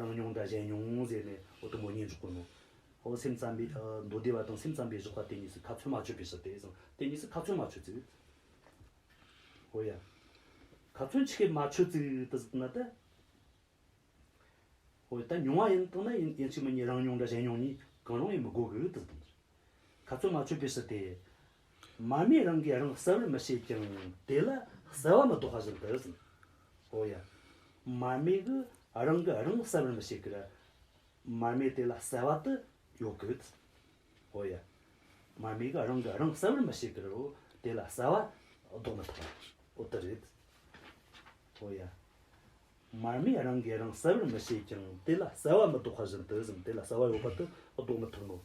རང་མྱོང་ད་གཞན་མྱོང་ཟེར་ནས་འོ་དེ་མོ་གཉིས་འཇོག་གོ་ནོ། འོ་སེམས་ཙམ་པའི་ཨ་མདོ་སྡེ་བ་དང་སེམས་ཙམ་པའི་བཞག་པ་དེ་གཉིས་སུ་ཁ་ཚོན་མ་ཆོད་པའི་ཕྱིར་ཏེ་ཟེར། དེ་གཉིས་སུ་ཁ་ཚོན་མ་ཆོད་ཚུལ། འོ་ཡ། ཁ་ཚོན་ཆི་གི་མ་ཆོད་ཚུལ་དེ་ཟེར་ན་ད། འོ་ད་མྱོང་བ་ཡིན་དང་ན་ཡིན་ཡིན་གཅིག་མིན་གཉིས་རང་མྱོང་འདྲ་གཞན་མྱོང་གཉིས་གང་རུང་ཡིན་མི་དགོས་གི་དེ་ཟེར། ཁ་ཚོན་མ་ཆོད་པའི་ཕྱིར་ཏེ། མར་མེ་རང་གིས་རང་གསལ་བར་མི་བྱེད་ཀྱང་དེ་ལ་གསལ་བ་མི་ལྡོག་པ་བཞིན་དུ་ཟེར། འོ་ཡ། མར་མེ་གིས་རང་གིས་རང་གསལ་བར་མི་བྱེད་ཀི་ར། མར་མེ་དེ་ལ་གསལ་བ་དེ་ཡོད་གི། འོ་ཡ། མར་མེ་གིས་རང་གིས་རང་གསལ་བར་མི་བྱེད་ཀི་ར། འོ་དེ་ལ་གསལ་བ་ལྡོག་མི་ཐུབ་པ། འོ་དེ་རེད། འོ་ཡ། མར་མེ་རང་གིས་རང་གསལ་བར་མི་བྱེད་ཀྱང་དེ་ལ་གསལ་བ་མི་ལྡོག་པ་བཞིན་དུ་ཟེར། དེ་ལ་གསལ་བ་ཡོད་པ་དེ་ལྡོག་མི་ཐུབ་ནོ།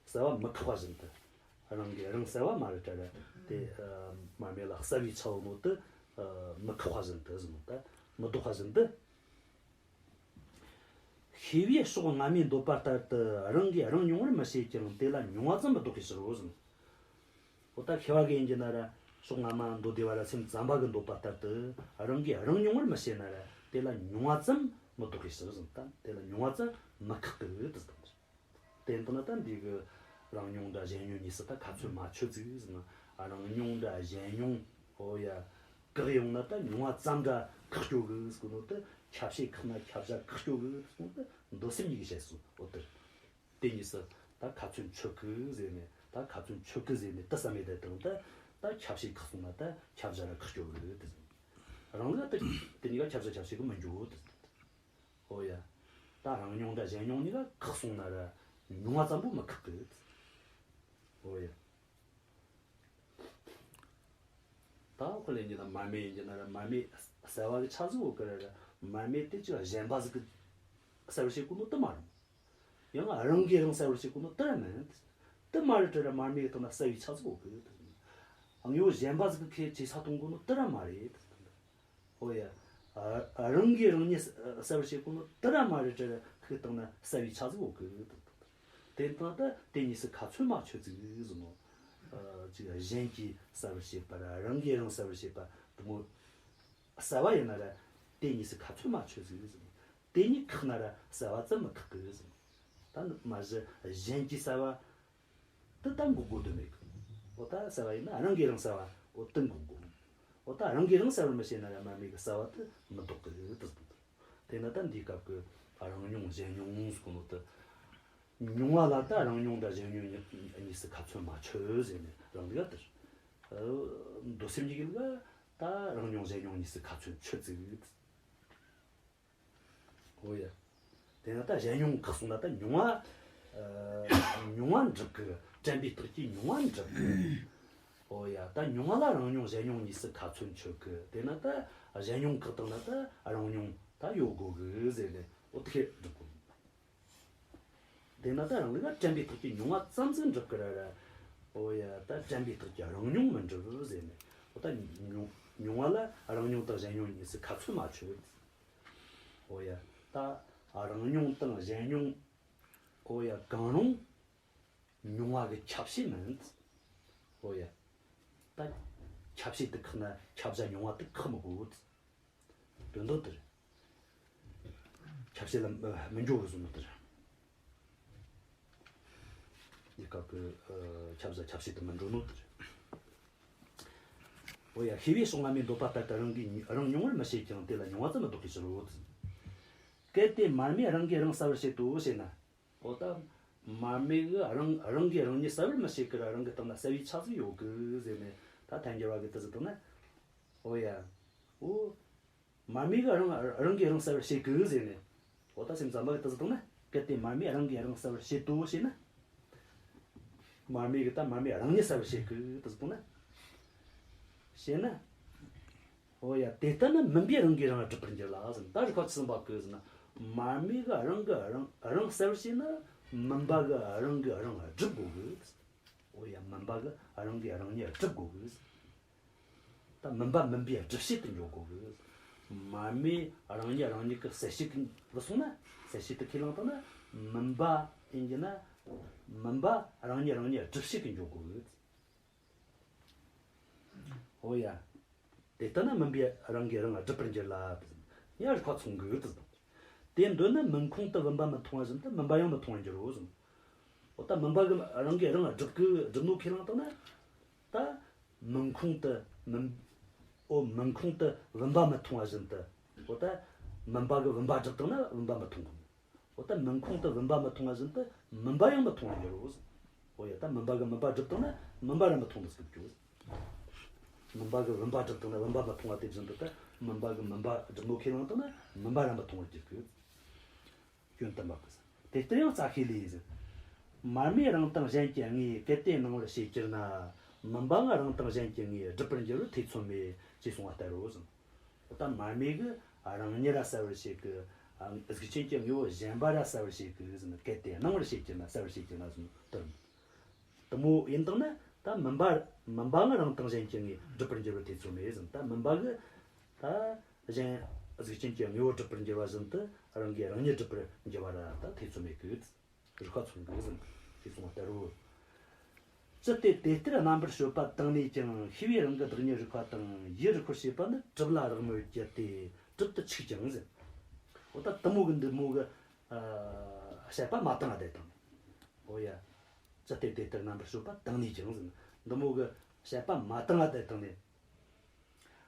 གསལ་བ་མི་ཁེགས་པ་བཞིན་དུ། རང་གིས་རང་གསལ་བ་མ་རེད་དྲ་ར། དེ་ཨ་མར་མེ་ལ་གསལ་བའི་ཆ་བོ་ནོ་དེ་ཨ་མི་ཁེགས་པ་བཞིན་དུ་ཟེར་ནོ། ད་མི་ལྡོག་པ་བཞིན་དུ། ཤེས་པས་ཕྱོགས་སྔ་མས་འདོད་པ་ལྟར་དུ་རང་གིས་རང་མྱོང་བར་མི་བྱེད་ཀྱང་དེ་ལ་མྱོང་བ་ཙམ་མི་ལྡོག་པའི་ཕྱིར་རོ་ཟེར། འོ་ད་ཤེས་པ་གི་ཡིན་གྱི་ན་ར། ཕྱོགས་སྔ་མ་མདོ་སྡེ་བ་ར་སེམས་ཙམ་པ་གི་འདོད་པ་ལྟར་དུ་རང་གིས་རང་མྱོང་བར་མི་བྱེད་ན་ར། དེ་ལ་མྱོང་བ་ཙམ་མི་ལྡོག་པའི་ཕྱིར་ཟེར། ད་དེ་ལ་མྱོང་བ་ཙམ་མི་ཁེགས་གི་དེ་ཟེར། དེ་ལྟ་ན་ད་འདི་གི་རང་མྱོང་འདྲ་གཞན་མྱོང་གཉིས་སུ་ད་ཁ་ཚོན་མ་ཆོད་ཚུལ་ཟེར་ན། རང་མྱོང་འདྲ་གཞན་མྱོང་། འོ་ཡ། བཀག་ཡོང་ན་ད་མྱོང་བ་ཙམ་འདྲ་ཁེགས་སྐྱོ་གི་ཟེར་གོ་ནོ་དེ། ཁྱབ་བྱེད་ཁེགས་ན་ཁྱབ་བྱ་ཁེགས་སྐྱོ་གི་ཟེར་གོ་ནོ་དེ། མདོ་སེམས་གཉིས་ཀྱིས་བཤད་སོང་། འོ་དེ་དེ་གཉིས་སུ་ད་ཁ་ཚོན་ཆོད་གི་ཟེར་ནས། ད་ཁ་ཚོན་ཆོད་གི་ཟེར་ནས་དེ་བསམ་མེད་དེ་དང་། ད་ད་ཁྱབ་བྱེད་ཁེགས་སོང་ན་ད་ཁྱབ་བྱ་ར་ཁེགས་སྐྱོ་གི་དེ་ཟེར། རང་ལུགས་ད་དེ་གཉིས་ཀ་ཁྱབ་བྱ་ཁྱབ་བྱེད་གི་མི་འགྱོ་དེ་ཟེར། འོ་ཡ། ད་རང་མྱོང་འདྲ་གཞན་མྱོང་གཉིས་ཀ་ཁེགས་སོང་ན་ར་མྱོང་བ་ཙམ་པོ་མི་ཁེགས་གི། འོ་ཡ། ད་ཁོ་ལས་ཡིན་ན་མར་མེ་ཡིན་གྱི་ན་ར། མར་མེ་གསལ་བ་གི་ཆ་ཟིག་ཡོད་གི་ར་ར། མར་མེ་དེ་ཅིག་གཞན་པ་ཟིག་གིས་གསལ་བར་བྱེད་གོ་ནོ་དེ་མ་རེད། ཡང་རང་གིས་རང་གསལ་བར་བྱེད་གོ་ནོ་དེ་ར་མིན། དེ་མ་རེད་དྲ་ར། མར་མེ་གི་སྟེང་ན་གསལ་བའི་ཆ་ཟིག་ཡོད་གི། དངོས་པོ་གཞན་པ་ཟིག་གིས་ཁོས་ཇེ་ས་གཏོང་གོ་ནོ་དེ་ར་མ་རེད། འོ་ཡ། ཨ་རང་གིས་རང་ཉིད་གསལ་བར་བྱེད་གོ་ནོ་དེ་ར་མ་རེད་དྲ་ར། ཁོའི་སྟེང་ན་གསལ་བའི་ཆ་ཟིག་ཡོད་གི། དེ་ལྟ་ད་དེ་གཉིས་སུ་ཁ་ཚོན་མ་ཆོད་ཚུལ་ཟེར་ནོ། ཨ་ཅིག་གཞན་གྱིས་གསལ་བར་བྱེད་པ་ར་རང་གིས་རང་གསལ་བར་བྱེད་པ་དེ་མོ་གསལ་བ་ཡིན་ན་ར། དེ་གཉིས་སུ་ཁ་ཚོན་མ་ཆོད་ཚུལ་ཟེར་ནོ། དེ་གཉིས་ཁེགས་ན་ར་གསལ་བ་ཙམ་མི་ཁེགས་གི་ཟེར་ནོ། ད་མ་གཞི་གཞན་གྱིས་གསལ་བ་དེ་ད་འགོག་དགོས་དོན་མེད་གི། འོ་ད་གསལ་བ་ཡིན་ན་རང་གིས་རང་གསལ་བ་འོ་དེ་འགོག་དགོས། འོ་ད་རང་གིས་རང་གསལ་བར་མི་བྱེད་ན་ར་མར་མེ་གི་གསལ་བ་དེ་མི་ལྡོག་གི་དེ་ཟེར་ནོ། དེས་ན་ད་འདིའི་སྐབས་ཀྱི་རང་མྱོང་གཞན་མྱོང་ཟེར་གོ་ནོ་དེ། མྱོང་བ་ལ་ད་རང་མྱོང་དང་གཞན་མྱོང་གཉིས་སུ་ཁ་ཚོན་མ་ཆོད་ཟེར་ནས་རང་ལུགས་དེར། མདོ་སེམས་གཉིས་ཀྱི་ལུགས་ད་རང་མྱོང་གཞན་མྱོང་གཉིས་སུ་ཁ་ཚོན་ཆོད་ཚུལ། འོ་ཡ། དེས་ན་ད་གཞན་མྱོང་ཁེགས་སོང་ན་ད་མྱོང་བ། ཨ་མྱོང་བ་འགྲུབ་གི། དྲན་པའི་རྟགས་ཀྱིས་མྱོང་བ་འགྲུབ་གི། འོ་ཡ། ད་མྱོང་བ་ལ་རང་མྱོང་གཞན་མྱོང་གཉིས་སུ་ཁ་ཚོན་ཆོད་གི། དེས་ན་ད་གཞན་མྱོང་ཁེགས་བཏང་ན་ད་རང་མྱོང་ད་ཡོད་དགོས་གི་ཟེར་ནས་འོ་དེ་འགྲུབ་གོ། དེས་ན་ད་རང་ལུགས་ལ་དྲན་པའི་རྟགས་ཀྱིས་མྱོང་བ་ཙམ་ཟིག་འགྲུབ་གི་ར་ར། འོ་ཡ། ད་དྲན་པའི་རྟགས་ཀྱིས་རང་མྱོང་མི་འགྲུབ་ཟེར་ནས། འོ་ད་མྱོང་མྱོང་བ་ལ་རང་མྱོང་དང་གཞན་མྱོང་གཉིས་སུ་ཁ་ཚོན་མ་ཆོད། འོ་ཡ། ད་རང་མྱོང་དང་གཞན་མྱོང་། འོ་ཡ། གང་རུང་མྱོང་བ་གི་ཁྱབ་བྱེད་མིན། འོ་ཡ། ད་ཁྱབ་བྱེད་དེ་ཁེགས་ན་ཁྱབ་བྱ་མྱོང་བ་དེ་ཁེགས་མི་དགོས། དོན་དག་དེ་རེད། ཁྱབ་བྱེད་ལ་མི་འགྱོ་བའི་བཟོ་ནོ་དེ་རེད། འདི་སྐབས་ཀྱི་ཨ་ཁྱབ་བྱ་ཁྱབ་བྱེད་དུ་མི་འགྲོ་ནོ་དེ་རེད། འོ་ཡ། ཤེས་པས་ཕྱོགས་སྔ་མའི་འདོད་པ་ལྟར་དུ་རང་གིས་རང་མྱོང་བར་མི་བྱེད་ཀྱང་དེ་ལ་མྱོང་བ་ཙམ་མི་ལྡོག་པའི་ཕྱིར་རོ། གལ་ཏེ་མར་མེ་རང་གིས་རང་གསལ་བར་བྱེད་དོ་ཞེ་ན། འོ་ད་མར་མེ་གིས་རང་རང་གིས་རང་ཉིད་གསལ་བར་མི་བྱེད་ཀི་ར། རང་གི་སྟེང་ན་གསལ་བའི་ཆ་ཟིག་ཡོད་གི་ཟེར་ནས་ད་ཐལ་འགྱུར་བ་གིས་དེ་ཟེར་བཏང་ན། འོ་ཡ། འོ། མར་མེ་གིས་རང་རང་གིས་རང་གསལ་བར་བྱེད་གི་ཟེར་ནས། འོ་ད་སེམས་ཙམ་པ་གིས་དེ་ཟེར་བཏང་ན། གལ་ཏེ་མར་མེ་རང་གིས་རང་གསལ་བར་བྱེད་དོ་ཞེ་ན། མར་མེ་གིས་ད་མར་མེ་རང་ཉིད་གསལ་བར་བྱེད་གི་དེ་ཟེར་བཏང་ན། ཞེ་ན། འོ་ཡ། དེ་ལྟ་ན་མུན་པས་རང་གིས་རང་སྒྲིབ་པར་འགྱུར་ལ་ཟེར། ད་རིགས་པ་ཆི་ཟིག་འབབ་གི་ཟེར་ན། མར་མེ་གིས་རང་གིས་རང་རང་གསལ་བར་བྱེད་ན། མུན་པ་གིས་རང་གིས་རང་སྒྲིབ་དགོས་གི། འོ་ཡ། མུན་པ་གིས་རང་གིས་རང་ཉིད་སྒྲིབ་དགོས་གི། ད་མུན་པ་མུན་པའི་སྒྲིབ་བྱེད་དུ་འཇོག་དགོས་གི། མར་མེ་རང་ཉིད་རང་ཉིད་ཀྱི་གསལ་བྱེད་ཀྱི་བུད་སོང་ན། གསལ་བྱེད་དུ་ཁས་བླངས་བཏང་ན། མུན་པ་ཡིན་གྱི་ན། མུན་པ་རང་ཉིད་རང་ཉིད་སྒྲིབ་བྱེད་དུ་འཇོག་དགོས་གི། འོ་ཡ། དེ་ལྟ་ན་མུན་པས་རང་གིས་རང་སྒྲིབ་པར་འགྱུར་ལ། ཡང་རིགས་པ་མཚུངས་གི་དེ་དང་། དེ་འདོད་ན་མུན་ཁུང་དུ་བུམ་པ་མི་མཐོང་བ་བཞིན་དུ་མུན་པ་ཡང་མི་མཐོང་བར་འགྱུར་རོ་གསུངས། འོ་ད་མུན་པ་གི་རང་གིས་རང་སྒྲིབ་གི་སྒྲིབ་ནོ་ཁས་བླངས་བཏང་ན། ད་མུན་ཁུང་དུ་མུན། འོ་མུན་ཁུང་དུ་བུམ་པ་མི་མཐོང་བ་བཞིན་དུ། འོ་ད་མུན་པ་གི་བུམ་པ་སྒྲིབ་བཏང་ན་བུམ་པ་མི་མཐོང་གི། འོ་ད་མུན་ཁུང་དུ་བུམ་པ་མི་མཐོང་བ་བཞིན་དུ་མུན་པ་ཡང་མི་མཐོང་བར་འགྱུར་རོ། འོ་ཡ། ད་མུན་པ་གི་མུན་པ་སྒྲིབ་བཏང་ན་མུན་པ་ར་མི་མཐོང་དུ་སྐྱེ་རྒྱུ། མུན་པ་གི་བུམ་པ་སྒྲིབ་བཏང་ན་བུམ་པ་མི་མཐོང་བ་དེ་བཞིན་དུ། ད་མུན་པ་གི་མུན་པ་སྒྲིབ་ནོ་ཁས་བླངས་བཏང་ན་མུན་པ་ར་མི་མཐོང་བར་འགྱུར་རྒྱུ། སྐྱོན་དུ་མ་གི་ཟེར། དེ་ལྟར་ཡང་རྩ་ཤེས་ལས་ཟེར། མར་མེ་རང་དང་གཞན་གྱི་དངོས་གལ་ཏེ་སྣང་བར་བྱེད་གྱུར་ན། མུན་པའང་རང་དང་གཞན་གྱི་དངོས་སྒྲིབ་པར་འགྱུར་བར་ཐེ་ཚོམ་མེད་ཅེས་གསུངས་པ་ལྟར་རོ་གསུངས། འོ་ད་མར་མེ་གིས་རང་ཉིད་ར་གསལ་བར་བྱེད་གི། ཨ། གཟུགས་ཅན་གྱི་དངོས་པོ་གཞན་པ་ར་གསལ་བར་བྱེད་གི་ཟེར་ན། གལ་ཏེ་སྣང་བར་བྱེད་གྱུར་ན། གསལ་བར་བྱེད་གྱུར་ན་ཟེར་ན་དེ་རེད། དེ་མོ་ཡིན་དང་ན་ད་མུན་པ། མུན་པའང་རང་དང་གཞན་གྱི་དངོས་སྒྲིབ་པར་འགྱུར་བར་ཐེ་ཚོམ་མེད་ཟེར་ན། ད་མུན་པ་གིས་ད་གཞན་གཟུགས་ཅན་གྱི་དངོས་པོ་སྒྲིབ་པར་འགྱུར་བ་བཞིན་དུ་རང་གིས་རང་ཉིད་སྒྲིབ་པར་འགྱུར་བ་ར་ད་ཐེ་ཚོམ་མེད་གི། རིགས་པ་མཚུངས་གི་ཟེར་ན་ཅེས་གསུངས་པ་ལྟར་རོ། ཅི་སྟེ་དེ་ལྟར་རྣམ་པར་དཔྱོད་པ་དང་ནས་ཀྱང་ཤེས་པས་རང་གི་བདག་ཉིད་རིག་པ་དང་ཡུལ་རིག་པར་བྱེད་པ་ནི་གྲུབ་ལ་རག་མོད་ཀྱི་སྟེ་གྲུབ་ཏུ་ཆུག་ཀྱང་ཟེར། འོ་ད་དེ་མོ་གི་འདི་མོ་གི། ཨ། དཔྱད་པ་མ་བཏང་བ་དེ་དང་། འོ་ཡ། ཅི་སྟེ་དེ་ལྟར་རྣམ་པར་དཔྱོད་པ་དང་ནས་ཀྱང་ཟེར་ན། འདི་མོ་གི་དཔྱད་པ་མ་བཏང་བ་དེ་དང་ནས།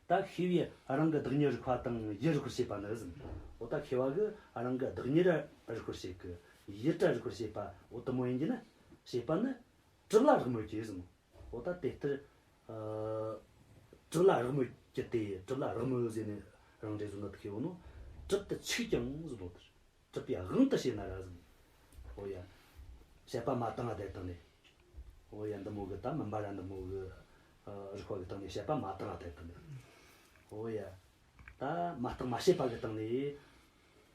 ད་ཤེས་པས་རང་གི་བདག་ཉིད་རིག་པ་དང་ཡུལ་རིག་པར་བྱེད་པ་ནི་ཟེར། འོ་ད་ཤེས་པ་གིས་རང་གི་བདག་ཉིད་ར་རིག་པར་བྱེད་གི། ཡུལ་ར་རིག་པར་བྱེད་པ། འོ་དེ་མོ་ཡིན་གྱི་ན། བྱེད་པ་ནི་གྲུབ་ལ་རག་མོད་ཀྱི་ཟེར། འོ་ད་དེ་ལྟར། ཨ། གྲུབ་ལ་རག་མོད་ཀྱི་སྟེ། གྲུབ་ལ་རག་མོད་ཟེར་ནས་རང་འགྲེལ་བཟོ་ན་དེ་ཁེ་བོ་ནོ། གྲུབ་ཏུ་ཆུག་ཀྱང་ཟེར་ནོ་དེ། གྲུབ་པའི་དབང་དུ་བྱས་ན་ར་ཟེར། འོ་ཡ། དཔྱད་པ་མ་བཏང་བ་དེ་བཏང་ནས། འོ་ཡ། འདི་མོ་གི་ད་མུན་པ་ར་འདི་མོ་གི། ཨ། རིག་པ་གི་སྟེང་ནས་དཔྱད་པ་མ་བཏང་བ་དེ་བཏང་ནས། འོ་ཡ། ད་མ་བརྟགས་མ་དཔྱད་པ་གི་སྟེང་ནས།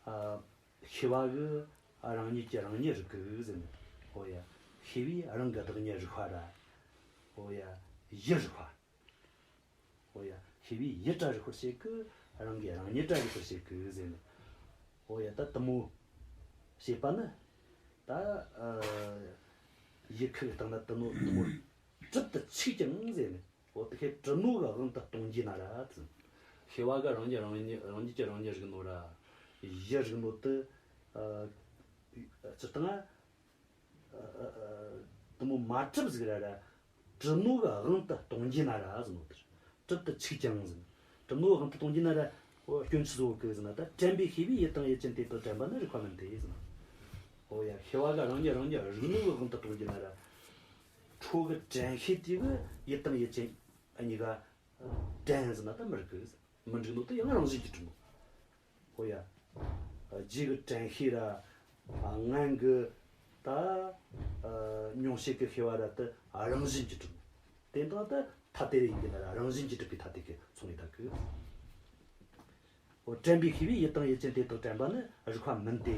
ཨ། ཤེས་པ་གིས་རང་ཉིད་ཀྱིས་རང་ཉིད་རིག་གི་ཟེར་ནས། འོ་ཡ། ཤེས་པས་རང་གི་བདག་ཉིད་རིག་པ་ར། འོ་ཡ། ཡུལ་རིག་པ། འོ་ཡ། ཤེས་པས་ཡུལ་ར་རིག་པར་བྱེད་གི། རང་གིས་རང་ཉིད་ར་རིག་པར་བྱེད་གི་ཟེར་ནས། འོ་ཡ། ད་དེ་མོ་བྱེད་པ་ནི། ད། ཨ། ཡུལ་ཁ་གི་སྟེང་ན་དེ་ནོ་དེ་མོ་གྲུབ་ཏུ་ཆུག་ཀྱང་ཟེར་ནས། འོ་དེ་ཁའི་གྲུབ་ནོ་གི་དབང་དུ་གཏོང་རྒྱུ་ན་ར་ཟེར། ཤེས་པ་གིས་རང་ཉིད་རང་ཉིད་རང་ཉིད་ཀྱིས་རང་ཉིད་རིག་ནོ་ར། ཡུལ་རིག་ནོ་དེ། ཨ། སྤྱིར་བཏང་ང་། ཨ། ཨ། ཨ། དེ་མོ་མ་གྲུབ་ཟིག་ར་ར། གྲུབ་ནོ་གི་དབང་དུ་གཏོང་རྒྱུ་ན་ར་ཟེར་ནོ་དེ། གྲུབ་ཏུ་ཆུག་ཀྱང་ཟེར། གྲུབ་ནོ་གི་དབང་དུ་གཏོང་རྒྱུ་ན་ར། འོ་སྐྱོན་ཆི་ཟིག་ཡོད་གི་ཟེར་ན། ད་དྲན་པའི་ཤེས་པས་ཡུལ་དང་ཡུལ་ཅན་དེ་དག་དྲན་པ་ནི་རིགས་པ་མིན་ཏེ་ཟེར་ན། འོ་ཡ། ཤེས་པ་གིས་རང་ཉིད་རང་ཉིད་རིག་ནོ་གི་དབང་དུ་གཏོང་རྒྱུ་ན་ར། འཕྲོ་གི་དྲན་ཤེས་དེ་གིས་ཡུལ་དང་ཡུལ་ཅན་གཉིས་ཀ་དྲན་ཟེར་ན་ད་མི་རིགས་གི་ཟེར། མི་འགྲིག་ནོ་དེ་ཡང་རང་བཞིན་གྱིས་གྲུབ་ནོ། འོ་ཡ། རྗེས་ཀྱི་དྲན་ཤེས་ར། ཨ། སྔོན་གྱི་ད། ཨ། མྱོང་བྱེད་ཀྱི་ཤེས་པ་ར་དེ་རང་བཞིན་གྱིས་གྲུབ་ནོ། དེ་དང་ད་ཐ་དད་རེ་ཡིན་གྱི་ན་ར་རང་བཞིན་གྱིས་གྲུབ་པའི་ཐ་དད་ཀྱིས་མཚུངས་པའི་ཐད་ཀྱི། འོ་དྲན་པའི་ཤེས་པས་ཡུལ་དང་ཡུལ་ཅན་དེ་དག་དྲན་པ་ནི་རིགས་པ་མིན་ཏེ།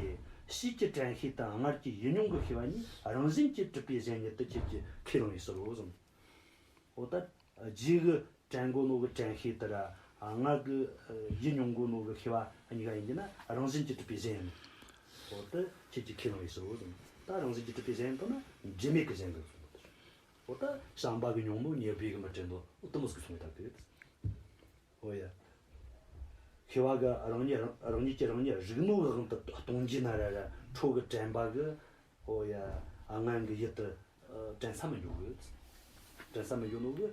ཕྱིས་ཀྱི་དྲན་ཤེས་དང་སྔར་གྱི་ཡུལ་མྱོང་གི་ཤེས་པ་གཉིས་རང་བཞིན་གྱིས་གྲུབ་པའི་གཞན་ཉིད་དུ་ཁྱེད་ཀྱིས་ཁས་བླངས་པའི་ཕྱིར་རོ་གསུངས། འོ་ད་རྗེས་ཀྱི་དྲན་གོ་ནོ་གི་དྲན་ཤེས་དེ་ར། ཨ། སྔར་གྱི་ཡུལ་མྱོང་གོ་ནོ་གི་ཤེས་པ་གཉིས་ཀ་ཡིན་གྱི་ན་རང་བཞིན་གྱིས་གྲུབ་པའི་གཞན་ཡིན། འོ་དེ་ཁྱེད་ཀྱིས་ཁས་བླངས་པའི་ཕྱིར་རོ་གསུངས། ད་རང་བཞིན་གྱིས་གྲུབ་པའི་གཞན་ཡིན་དང་ན་འབྲེལ་མེད་ཀྱི་གཞན་གྱི་གསུངས་པ་དེ། འོ་ད་བྱམས་པ་གི་མྱོང་མོ་ཉེར་སྦས་གིས་མི་དྲན་ནོ། འོ་དེ་མོ་ཟིག་གསུངས་པའི་ཐད་ཀྱི། འོ་ཡ། ཤེས་པ་གིས་རང་ཉིད་རང་ཉིད་ཀྱིས་རང་ཉིད་རིག་ནོ་གི་དབང་དུ་གཏོང་རྒྱུ་ན་ར་ར། འཕྲོ་གི་དྲན་པ་གིས། འོ་ཡ། སྔོན་གྱི་ཡུལ་དེ་དྲན་ས་མི་འགྱོ་གི། དྲན་ས་མི་འགྱོ་ནོ་གི།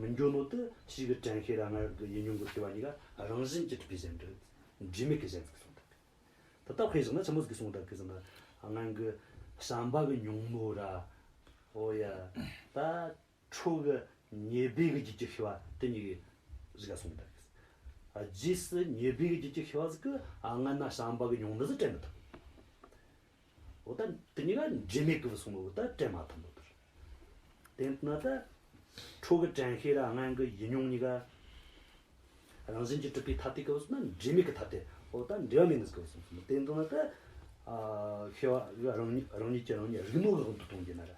མི་འགྱོ་ནོ་དེ་ཕྱིས་ཀྱི་དྲན་ཤེས་ར་སྔར་གྱི་ཡུལ་མྱོང་གི་ཤེས་པ་གཉིས་ཀ་རང་བཞིན་གྱིས་གྲུབ་པའི་གཞན་རེད། འབྲེལ་མེད་ཀྱི་གཞན་ཟིག་གསུངས་ཐལ། ད་ལྟ་དཔེ་བཞག་ན་ཆི་མོ་ཟིག་གསུངས་ཐལ་གི་ཟེར་ན། སྔོན་གྱི་བྱམས་པ་གི་མྱོང་མོ་ར། འོ་ཡ། ད། འཕྲོ་གི་ཉེར་སྦས་གི་རྒྱུད་ཀྱི་ཤེས་པ་དེ་གཉིས་ཀ་ཟིག་ག་སོང་ད་གི། རྗེས་སུ་ཉེར་སྦས་གི་རྒྱུད་ཀྱི་ཤེས་པ་ཟིག་གིས་ཨ་སྔ་ན་བྱམས་པ་གི་མྱོང་འདི་ཟིག་དྲན་མི་ཐུབ། འོ་ད་དེ་གཉིས་ཀ་འབྲེལ་མེད་གི་སོང་ནོ་ད་དྲན་མ་ཐུབ་ནོ་དེ་རེད། དེ་ན་ད་འཕྲོ་གི་དྲན་ཤེས་ར་སྔོན་གི་ཡུལ་མྱོང་གཉིས་ཀ་རང་བཞིན་གྱིས་གྲུབ་པའི་ཐ་དད་གི་སོང་ན་འབྲེལ་མེད་གི་ཐ་དད། འོ་ད་འབྲེལ་བ་མེད་ནི་ཟིག་གི་སོང་ནོ། དེ་ན་ད་ཨ་ཤེས་པ་རང་ཉིད་རང་ཉིད་ཀྱིས་རང་ཉིད་རིག་ནོ་གི་དབང་དུ་གཏོང་རྒྱུ་ན་ར།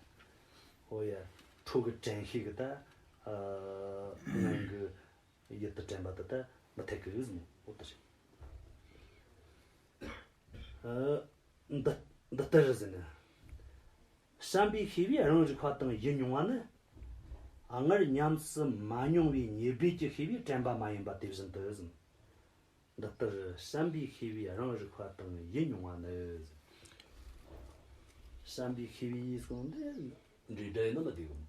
འོ་ཡ། འཕྲོ་གི་དྲན་ཤེས་གིས་ད། ཨ། སྔོན་གི་ ཡུལ་དུ་དྲན་པ་དེ་ད་མི་འཐད་གི་ཟེར་ནོ། འོ་དེ་རེད། ཨ། འདི་འདི་ལྟར་ཟེར་ན། བྱམས་པའི་ཤེས་པས་རང་རིག་པ་དང་ཡུལ་མྱོང་བ་ནི། སྔར་ཉམས་སུ་མ་མྱོང་བའི་ཉེར་སྦས་ཀྱི་ཤེས་པས་དྲན་པ་མ་ཡིན་པ་དེ་བཞིན་དུ་ཟེར། འདི་ལྟར་བྱམས་པའི་ཤེས་པས་རང་རིག་པ་དང་ཡུལ་མྱོང་བ་ནི། བྱམས་པའི་ཤེས་པས་གསུངས་འདི་འབྲེལ་སྒྲ་ཡིན་ན་མི་བདེ་གམ།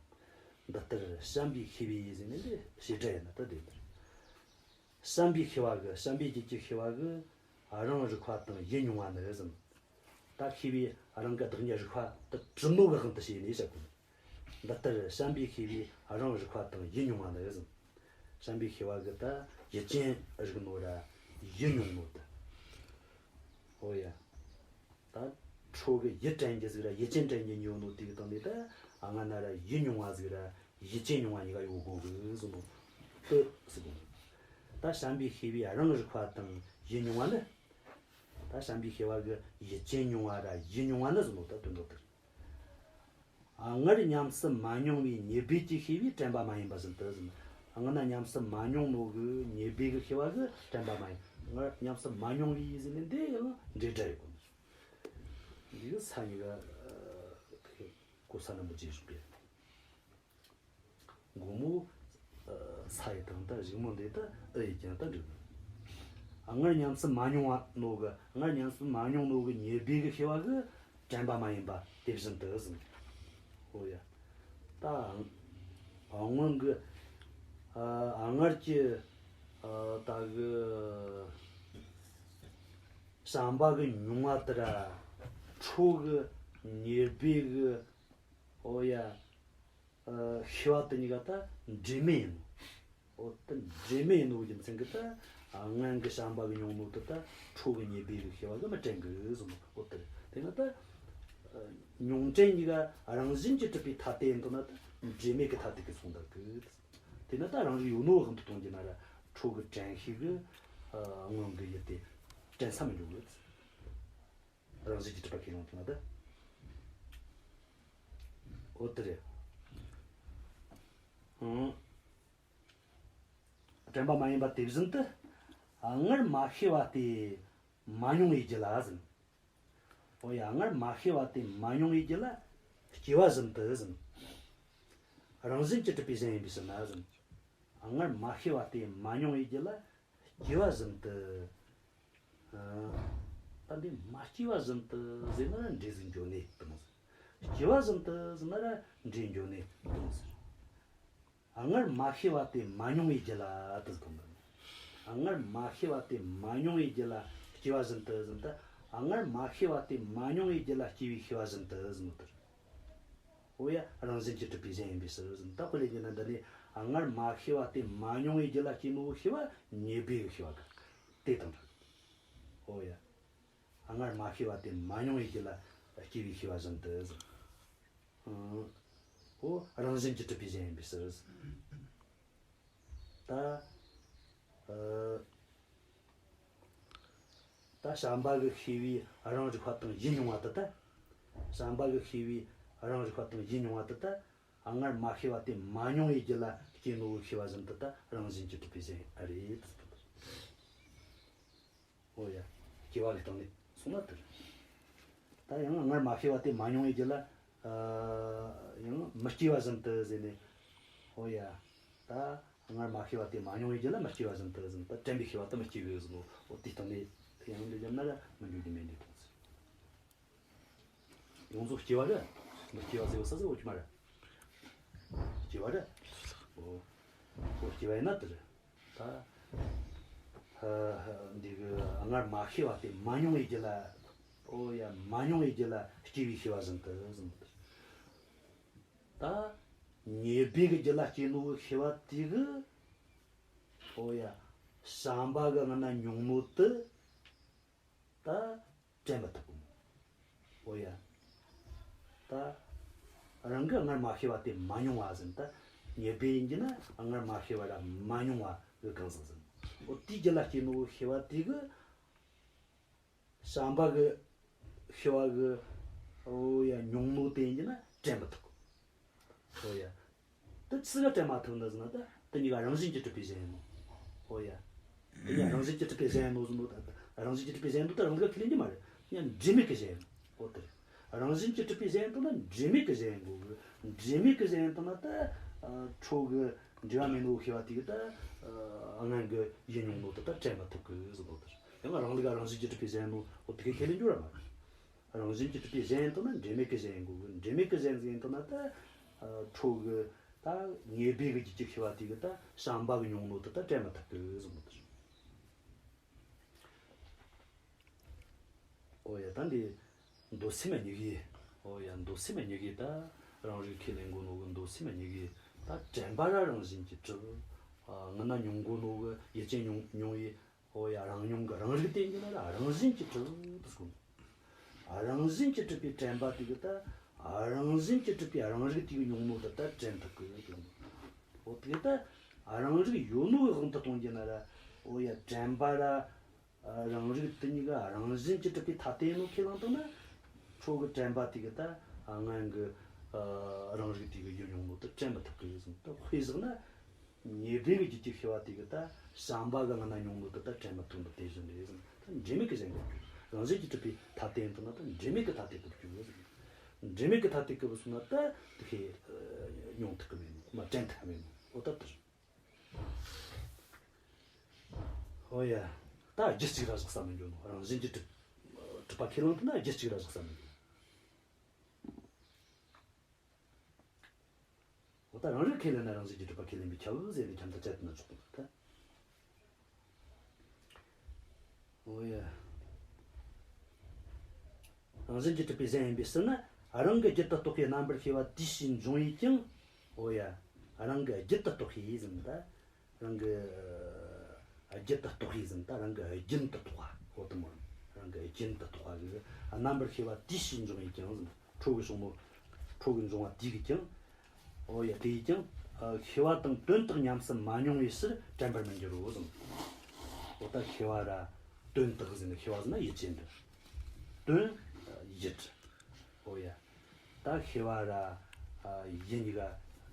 འདི་ལྟར་བྱམས་པའི་ཤེས་པས་ཟེར་ནས་འདི་བྱེད་སྒྲ་ཡིན་ན་ད་བདེ་གི། བྱམས་པའི་ཤེས་པ་གི། བྱམས་པའི་རྒྱུད་ཀྱི་ཤེས་པ་གིས་རང་རིག་པ་དང་ཡུལ་མྱོང་བ་ནི་ཟེར། ད་ཤེས་པས་རང་གི་བདག་ཉིད་རིག་པ་དེ་གྲུབ་ནོ་གི་དབང་དུ་བྱས་ནས་བཤད་དགོས། འདི་ལྟར་བྱམས་པའི་ཤེས་པས་རང་རིག་པ་དང་ཡུལ་མྱོང་བ་ནི་ཟེར། བྱམས་པའི་ཤེས་པ་གིས་ད་ཡུལ་ཅན་རིག་ནོ་ར་ཡུལ་མྱོང་ནོ་དེ། འོ་ཡ། ད་ཁྲོ་གི་ཡུལ་དྲན་རྒྱུ་ཟིག་ར་ཡུལ་ཅན་དྲན་རྒྱུ་གཉིས་ཡོད་ནོ་དེ་གི་སྟེང་ནས་ད་སྔ་ན་ར་ཡུལ་མྱོང་བ་ཟིག་ར་ཡུལ་ཅན་མྱོང་བ་གཉིས་ཀ་ཡོད་དགོས་གི་ཟེར་ནོ་དེ་ཟེར་གོ། ད་བྱམས་པའི་ཤེས་པས་རང་རིག་པ་དང་ཡུལ་མྱོང་བ་ནི། ད་བྱམས་པའི་ཤེས་པ་གིས་ཡུལ་ཅན་མྱོང་བ་ར་ཡུལ་མྱོང་བ་ནི་ཟེར་ནོ་ད་དོན་དག་དེ་རེད། སྔར་ཉམས་སུ་མ་མྱོང་བའི་ཉེར་སྦས་ཀྱི་ཤེས་པས་དྲན་པ་མ་ཡིན་པ་བཞིན་དུ་ཟེར། སྔ་ན་ཉམས་སུ་མ་མྱོང་ནོ་གི་ཉེར་སྦས་ཀྱི་ཤེས་པ་གིས་དྲན་པ་མ་ཡིན། སྔར་ཉམས་སུ་མ་མྱོང་བའི་ཟེར་ནས་འདི་ཡང་འབྲེལ་སྒྲ་ཡོད་གོ། འདི་གི་ས་གཉིས་ཀ་གོ་ས་ན་མི་བརྗེད་བཞག་གི། མགོ་མོ་ས་ཡི་དང་ད་གཞུག་མོ་འདི་ད་ཨི་ཡི་རྐྱེན་ད་འགྲིག། སྔར་ཉམས་སུ་མ་མྱོང་བ་ནོ་གི། སྔར་ཉམས་སུ་མ་མྱོང་ནོ་གི་ཉེར་སྦས་ཀྱི་ཤེས་པ་གིས་དྲན་པ་མ་ཡིན་པ་དེ་བཞིན་དུ་ཟེར། འོ་ཡ། ད་སྔོན་གི་ཨ་སྔར་གྱི་ཨ་ད་གི་བྱམས་པ་གི་མྱོང་བ་དེ་ར་ཁྲོ་གི་ཉེར་སྦས་གི། འོ་ཡ། ཨ་ཤེས་པ་དེ་གཉིས་ཀ་ད་འབྲེལ་མེད་ཡིན་ནོ། འོ་དེ་འབྲེལ་མེད་ཡིན་ནོ་རྒྱུ་མཚན་གྱིས་ད་སྔོན་གྱི་བྱམས་པ་གི་མྱོང་ནོ་དེ་ད་ཁྲོ་གི་ཉེར་སྦས་གི་ཤེས་པ་གིས་མི་དྲན་གི་ཟེར་ནོ། འོ་དེ་རེད། དེ་ན་ད་ཨ་མྱོང་དྲན་གཉིས་ཀ་རང་བཞིན་གྱིས་གྲུབ་པའི་ཐ་དད་ཡིན་དོ་ན་ད་འབྲེལ་མེད་ཀྱི་ཐ་དད་ཀྱིས་གསུངས་ད་གི། དེ་ན་ད་རང་རིག་ཡོད་ནོ་དབང་དུ་གཏོང་རྒྱུ་ན་ར་ཁྲོ་གི་དྲན་ཤེས་གིས་ཨ་སྔོན་གྱི་ཡུལ་དེ་དྲན་ས་མི་འགྱོ་གི། རང་བཞིན་གྱིས་གྲུབ་པ་ཁས་ལེན་དང་ད། འོ་དེ་རེད། ཨང་། དྲན་པ་མ་ཡིན་པ་དེ་བཞིན་དུ། སྔར་མ་ཤེས་པ་སྟེ་མ་མྱོང་བའི་རྒྱུད་ལ་ཟེར། འོ་ཡ། སྔར་མ་ཤེས་པ་སྟེ་མ་མྱོང་བའི་རྒྱུད་ལ་སྐྱེ་བ་བཞིན་དུ་ཟེར། རང་བཞིན་གྱིས་གྲུབ་པའི་གཞན་ཡིན་པའི་ཕྱིར་ན་ཟེར། སྔར་མ་ཤེས་པ་སྟེ་མ་མྱོང་བའི་རྒྱུད་ལ་སྐྱེ་བ་བཞིན་དུ། ད་འདི་མ་སྐྱེས་པ་བཞིན་དུ་ཟེར་ན་ར་འབྲས་ཟིག་འགྱོ་ནས་དང་ཟེར། སྐྱེས་པ་བཞིན་དུ་ཟེར་ན་ར་འབྲས་འགྱོ་ནས་དང་ཟེར། སྔར་མ་ཤེས་པ་སྟེ་མ་མྱོང་བའི་རྒྱུད་ལ་དེ་ཟེར་དང་། སྔར་མ་ཤེས་པ་སྟེ་མ་མྱོང་བའི་རྒྱུད་ལ་སྐྱེས་པ་བཞིན་དུ་ཟེར་ན་ད། སྔར་མ་ཤེས་པ་སྟེ་མ་མྱོང་བའི་རྒྱུད་ལ་སྐྱེས་པའི་ཤེས་པ་བཞིན་དུ་ཟེར་ནོ་དེ་རེད། འོ་ཡ། རང་བཞིན་གྱིས་གྲུབ་པའི་གཞན་ཡིན་པའི་ཕྱིར་ཟེར། ད་དཔེ་ལེན་རྒྱུ་ན་འདི་ནས་སྔར་མ་ཤེས་པ་སྟེ་མ་མྱོང་བའི་རྒྱུད་ལ་སྐྱེས་ནོ་ཤེས་པ་ཉེར་སྦས་ཀྱི་ཤེས་པ་གི་དེ་དང་འདྲ། འོ་ཡ། སྔར་མ་ཤེས་པ་སྟེ་མ་མྱོང་བའི་རྒྱུད་ལ་སྐྱེས་པའི་ཤེས་པ་བཞིན་དུ་ཟེར། ཨང་། འོ་རང་བཞིན་གྱིས་གྲུབ་པའི་གཞན་ཡིན་པའི་ཕྱིར་ཟེར། ད་ཨ། ད་བྱམས་པ་གི་ཤེས་པས་རང་རིག་པ་དང་ཡུལ་མྱོང་བ་དེ་ད། བྱམས་པ་གི་ཤེས་པས་རང་རིག་པ་དང་ཡུལ་མྱོང་བ་དེ་ད། སྔར་མ་ཤེས་པ་སྟེ་མ་མྱོང་བའི་རྒྱུད་ལ་སྐྱེས་ནོ་གི་ཤེས་པ་བཞིན་དུ་ད་རང་བཞིན་གྱིས་གྲུབ་པའི་གཞན་རེད། འོ་ཡ། སྐྱེ་བ་གི་སྟེང་ནས་གསུངས་ན་དེ་རེད། ད་ཡང་སྔར་མ་ཤེས་པ་སྟེ་མ་མྱོང་བའི་རྒྱུད་ལ་ཨ་ཡང་མི་སྐྱེ་བ་བཞིན་དུ་ཟེར་ནས། འོ་ཡ། ད་སྔར་མ་ཤེས་པ་སྟེ་མ་མྱོང་བའི་རྒྱུད་ལ་མི་སྐྱེ་བ་བཞིན་དུ་ཟེར་ནས། ད་དྲན་པའི་ཤེས་པ་དེ་མི་སྐྱེ་བའི་ཟེར་ནོ། འོ་དེའི་སྟེང་ནས་ཡང་འདི་བརྒྱབ་ན་ར་མི་འགྱུར་རྒྱུ་མེད་འདི་དང་ཟེར། ཡོངས་རྫོགས་སྐྱེ་བ་རེད། མི་སྐྱེ་བ་ཟེར་བ་ས་ཟེར་འོ་ཅི་མ་རེད། སྐྱེ་བ་རེད། འོ། འོ་སྐྱེ་བ་ཡིན་ན་དེ་རེད། ད་ཨ་འདི་གི་སྔར་མ་ཤེས་པ་སྟེ་མ་མྱོང་བའི་རྒྱུད་ལ། འོ་ཡ། མ་མྱོང་བའི་རྒྱུད་ལ་སྐྱེས་པའི་ཤེས་པ་བཞིན་དུ་ཟེར། ད་ཉེར་སྦས་ཀྱི་རྒྱུད་ལ་སྐྱེས་ནོ་གི་ཤེས་པ་དེ་གིས། འོ་ཡ། བྱམས་པ་གི་སྔ་ན་མྱོང་ནོ་དེ། ད་དྲན་མི་ཐུབ་གོ། འོ་ཡ། ད་རང་གི་སྔར་མ་ཤེས་པ་སྟེ་མ་མྱོང་བ་ཟེར། ད་ཉེར་སྦས་ཡིན་གྱི་ན་སྔར་མ་ཤེས་པ་ར་མ་མྱོང་བ་གི་གང་ཟག་ཟེར། འོ་དེའི་རྒྱུད་ལ་སྐྱེས་ནོ་ཤེས་པ་དེ་གིས་བྱམས་པ་གི་ཤེས་པ་གིས། འོ་ཡ། མྱོང་ནོ་དེ་ཡིན་གྱི་ན་དྲན་མི་ཐུབ་གོ། འོ་ཡ། དེ་ཆི་ག་དྲན་མ་ཐུབ་ནི་ཟེར་ན། ད་དེ་གཉིས་ཀ་རང་བཞིན་གྱིས་གྲུབ་པའི་གཞན་ཡིན་ནོ། ཨོ་ཡ། དེ་ནས་རང་བཞིན་གྱིས་གྲུབ་པའི་གཞན་ཡིན་ནོ་ཟེར་ནོ་ད། རང་བཞིན་གྱིས་གྲུབ་པའི་གཞན་ཡིན་ནོ་ད་རང་ལུགས་ཁས་ལེན་གྱི་མ་རེད། ཡང་འབྲེལ་མེད་ཀྱི་གཞན་ཡིན་ནོ། ཨོ་དེ་རེད། རང་བཞིན་གྱིས་གྲུབ་པའི་གཞན་ཡིན་ནོ་ན་འབྲེལ་མེད་ཀྱི་གཞན་ཡིན་དགོས་གི། འབྲེལ་མེད་ཀྱི་གཞན་ཡིན་ནོ་ན་ད། ཨ། ཁྱོ་གི་འབྲེལ་བ་མེད་ནོ་ཤེས་པ་དེ་གིས་ད། ཨ། སྔོན་གྱི་ཡུལ་མྱོང་ནོ་དེ་ད་དྲན་མི་ཐུབ་གི་ཟེར་ནོ་དེ་རེད། ཡང་རང་ལུགས་རང་བཞིན་གྱིས་གྲུབ་པའི་གཞན་ཡིན་ནོ། ཨོ་དེ་གི་ཁས་ལེན་རྒྱུ་ར་མ་རེད། རང་བཞིན་གྱིས་གྲུབ་པའི་གཞན་ཡིན་ནོ་ན་འབྲེལ་མེད་ཀྱི་གཞན་ཡིན་དགོས་གི། འབྲེལ་མེད་ཀྱི་གཞན་ཟིག་ཡིན་ནོ་ན་ད། ཨ། ཁྱོ་གི་ད་ངེས་པའི་གི་རྒྱུད་ཀྱི་ཤེས་པ་དེ་གིས་ད་བྱམས་པ་གི་མྱོང་ནོ་དེ་ད་དྲན་མི་ཐུབ་གི་ཟེར་ནོ་དེ་རེད། ཨོ་ཡ། ད་འདི་མདོ་སེམས་གཉིས་ཀའི། ཨོ་ཡ། མདོ་སེམས་གཉིས་ཀའི་ད་རང་རིག་ཁས་ལེན་གོ་ནོ་གི་མདོ་སེམས་གཉིས་ཀའི་ད་དྲན་པ་ར་རང་བཞིན་གྱིས་གྲུབ། ཨ། སྔ་ན་མྱོང་གོ་ནོ་གི་ཡུལ་ཅན་མྱོང་མྱོང་བའི། ཨོ་ཡ། རང་མྱོང་གི་རང་རིག་དེ་ཡིན་ན་ར་རང་བཞིན་གྱིས་གྲུབ་ཟེར་གོ་ནོ། རང་བཞིན་གྱིས་གྲུབ་པའི་དྲན་པ་དེ་གིས་ད་རང་བཞིན་གྱིས་གྲུབ་པའི་རང་རིག་དེ་གི་མྱོང་ནོ་དེ་ད་དྲན་ཐུབ་གི་ཟེར་གོ་ནོ། ཨོ་དེ་ད་རང་རིག་ཡོད་ནོ་གི་དབང་དུ་གཏོང་རྒྱུ་ན་ར། ཨོ་ཡ། དྲན་པ་ར། ཨ། རང་རིག་དེ་གཉིས་ཀ་རང་བཞིན་གྱིས་གྲུབ་པའི་ཐ་དད་ཡིན་ནོ་ཁས་བླངས་བཏང་ན། ཁྱོ་གི་དྲན་པ་དེ་གིས་ད། ཨ། སྔོན་གྱི། ཨ། རང་རིག་དེ་གི་ཡུལ་མྱོང་ནོ་དེ་དྲན་མི་ཐུབ་གི་ཟེར། ད་དཔེ་བཞག་ན། ཉེ་སྦས་ཀྱི་རྒྱུད་ཀྱི་ཤེས་པ་དེ་གིས་ད་བྱམས་པ་གི་སྔ་ན་མྱོང་ནོ་དེ་ད་དྲན་མི་ཐུབ་ནོ་དེ་བཞིན་རེད་ཟེར། ད་འབྲེལ་མེད་ཀྱི་གཞན་ཡིན་དགོས་གི། རང་བཞིན་གྱིས་གྲུབ་པའི་ཐ་དད་ཡིན་ནོ་ན་ད་འབྲེལ་མེད་ཀྱི་ཐ་དད་དུ་གྱུར་ཟེར། འབྲེལ་མེད་ཀྱི་ཐ་དད་གི་བུད་སོང་ན་ད་དེ་ཁས་མྱོང་ཐུབ་གི་མེད་ནོ། མ་དྲན་ཐུབ་མེད་ནོ། ཨོ་ད་དེ་རེད། ཨོ་ཡ། ད་རྒྱུད་གཅིག་ར་བཞག་ས་མི་འགྱོ་ནོ། རང་བཞིན་གྱིས་གྲུབ་གྲུབ་པ་ཁས་བླངས་ཐུབ་ན་རྒྱུད་གཅིག་ར་བཞག་ས་མི་འགྱོ། ཨོ་ད་རང་རིག་ཁས་ལེན་ན་རང་བཞིན་གྱིས་གྲུབ་པ་ཁས་ལེན་པས་ཁྱབ་ཟེར་ནས་ཁྱབ་མཐའ་བཅད་ན་ཆོག་གི། ད། ཨོ་ཡ། རང་བཞིན་གྱིས་གྲུབ་པའི་གཞན་ཡིན་པའི་ཕྱིར་ན། རང་གི་རྒྱུད་དུ་གཏོགས་པའི་རྣམ་པར་ཤེས་པ་དེའི་ཕྱིར་འབྱུང་བས་ཀྱང་། ཨོ་ཡ། རང་གི་རྒྱུད་དུ་གཏོགས་པའི་ཟེར་ན་ད། རང་གི་རྒྱུད་དུ་གཏོགས་པའི་ཟེར་ན་ད་རང་གི་རྒྱུན་དུ་གཏོགས་པ། ཨོ་དེ་མོ། རང་གི་རྒྱུན་དུ་གཏོགས་པ་གི་རྣམ་པར་ཤེས་པ་དེའི་ཕྱིར་འབྱུང་བས་ཀྱང་ཟེར་ན། ཁྱོ་གི་བྱུང་ནོ། ཁྱོ་གི་འབྱུང་བ་དེ་གིས་ཀྱང་། ཨོ་ཡ། དེས་ཀྱང་། ཨ། ཤེས་པ་དང་དོན་དག་ཉམས་སུ་མ་མྱོང་བའི་ཕྱིར་དྲན་པར་མི་འགྱུར་རོ་ཟེར། ཨོ་ད་ཤེས་པ་ར་དོན་དག་ཟེར་ན། ཤེས་པ་ཟེར་ན་ཡུལ་ཅན་རེད། དོན་ཡུལ། ཨོ་ཡ། ད་ཤེས་པ་ར། ཨ། ཡུལ་གཉིས་ཀ་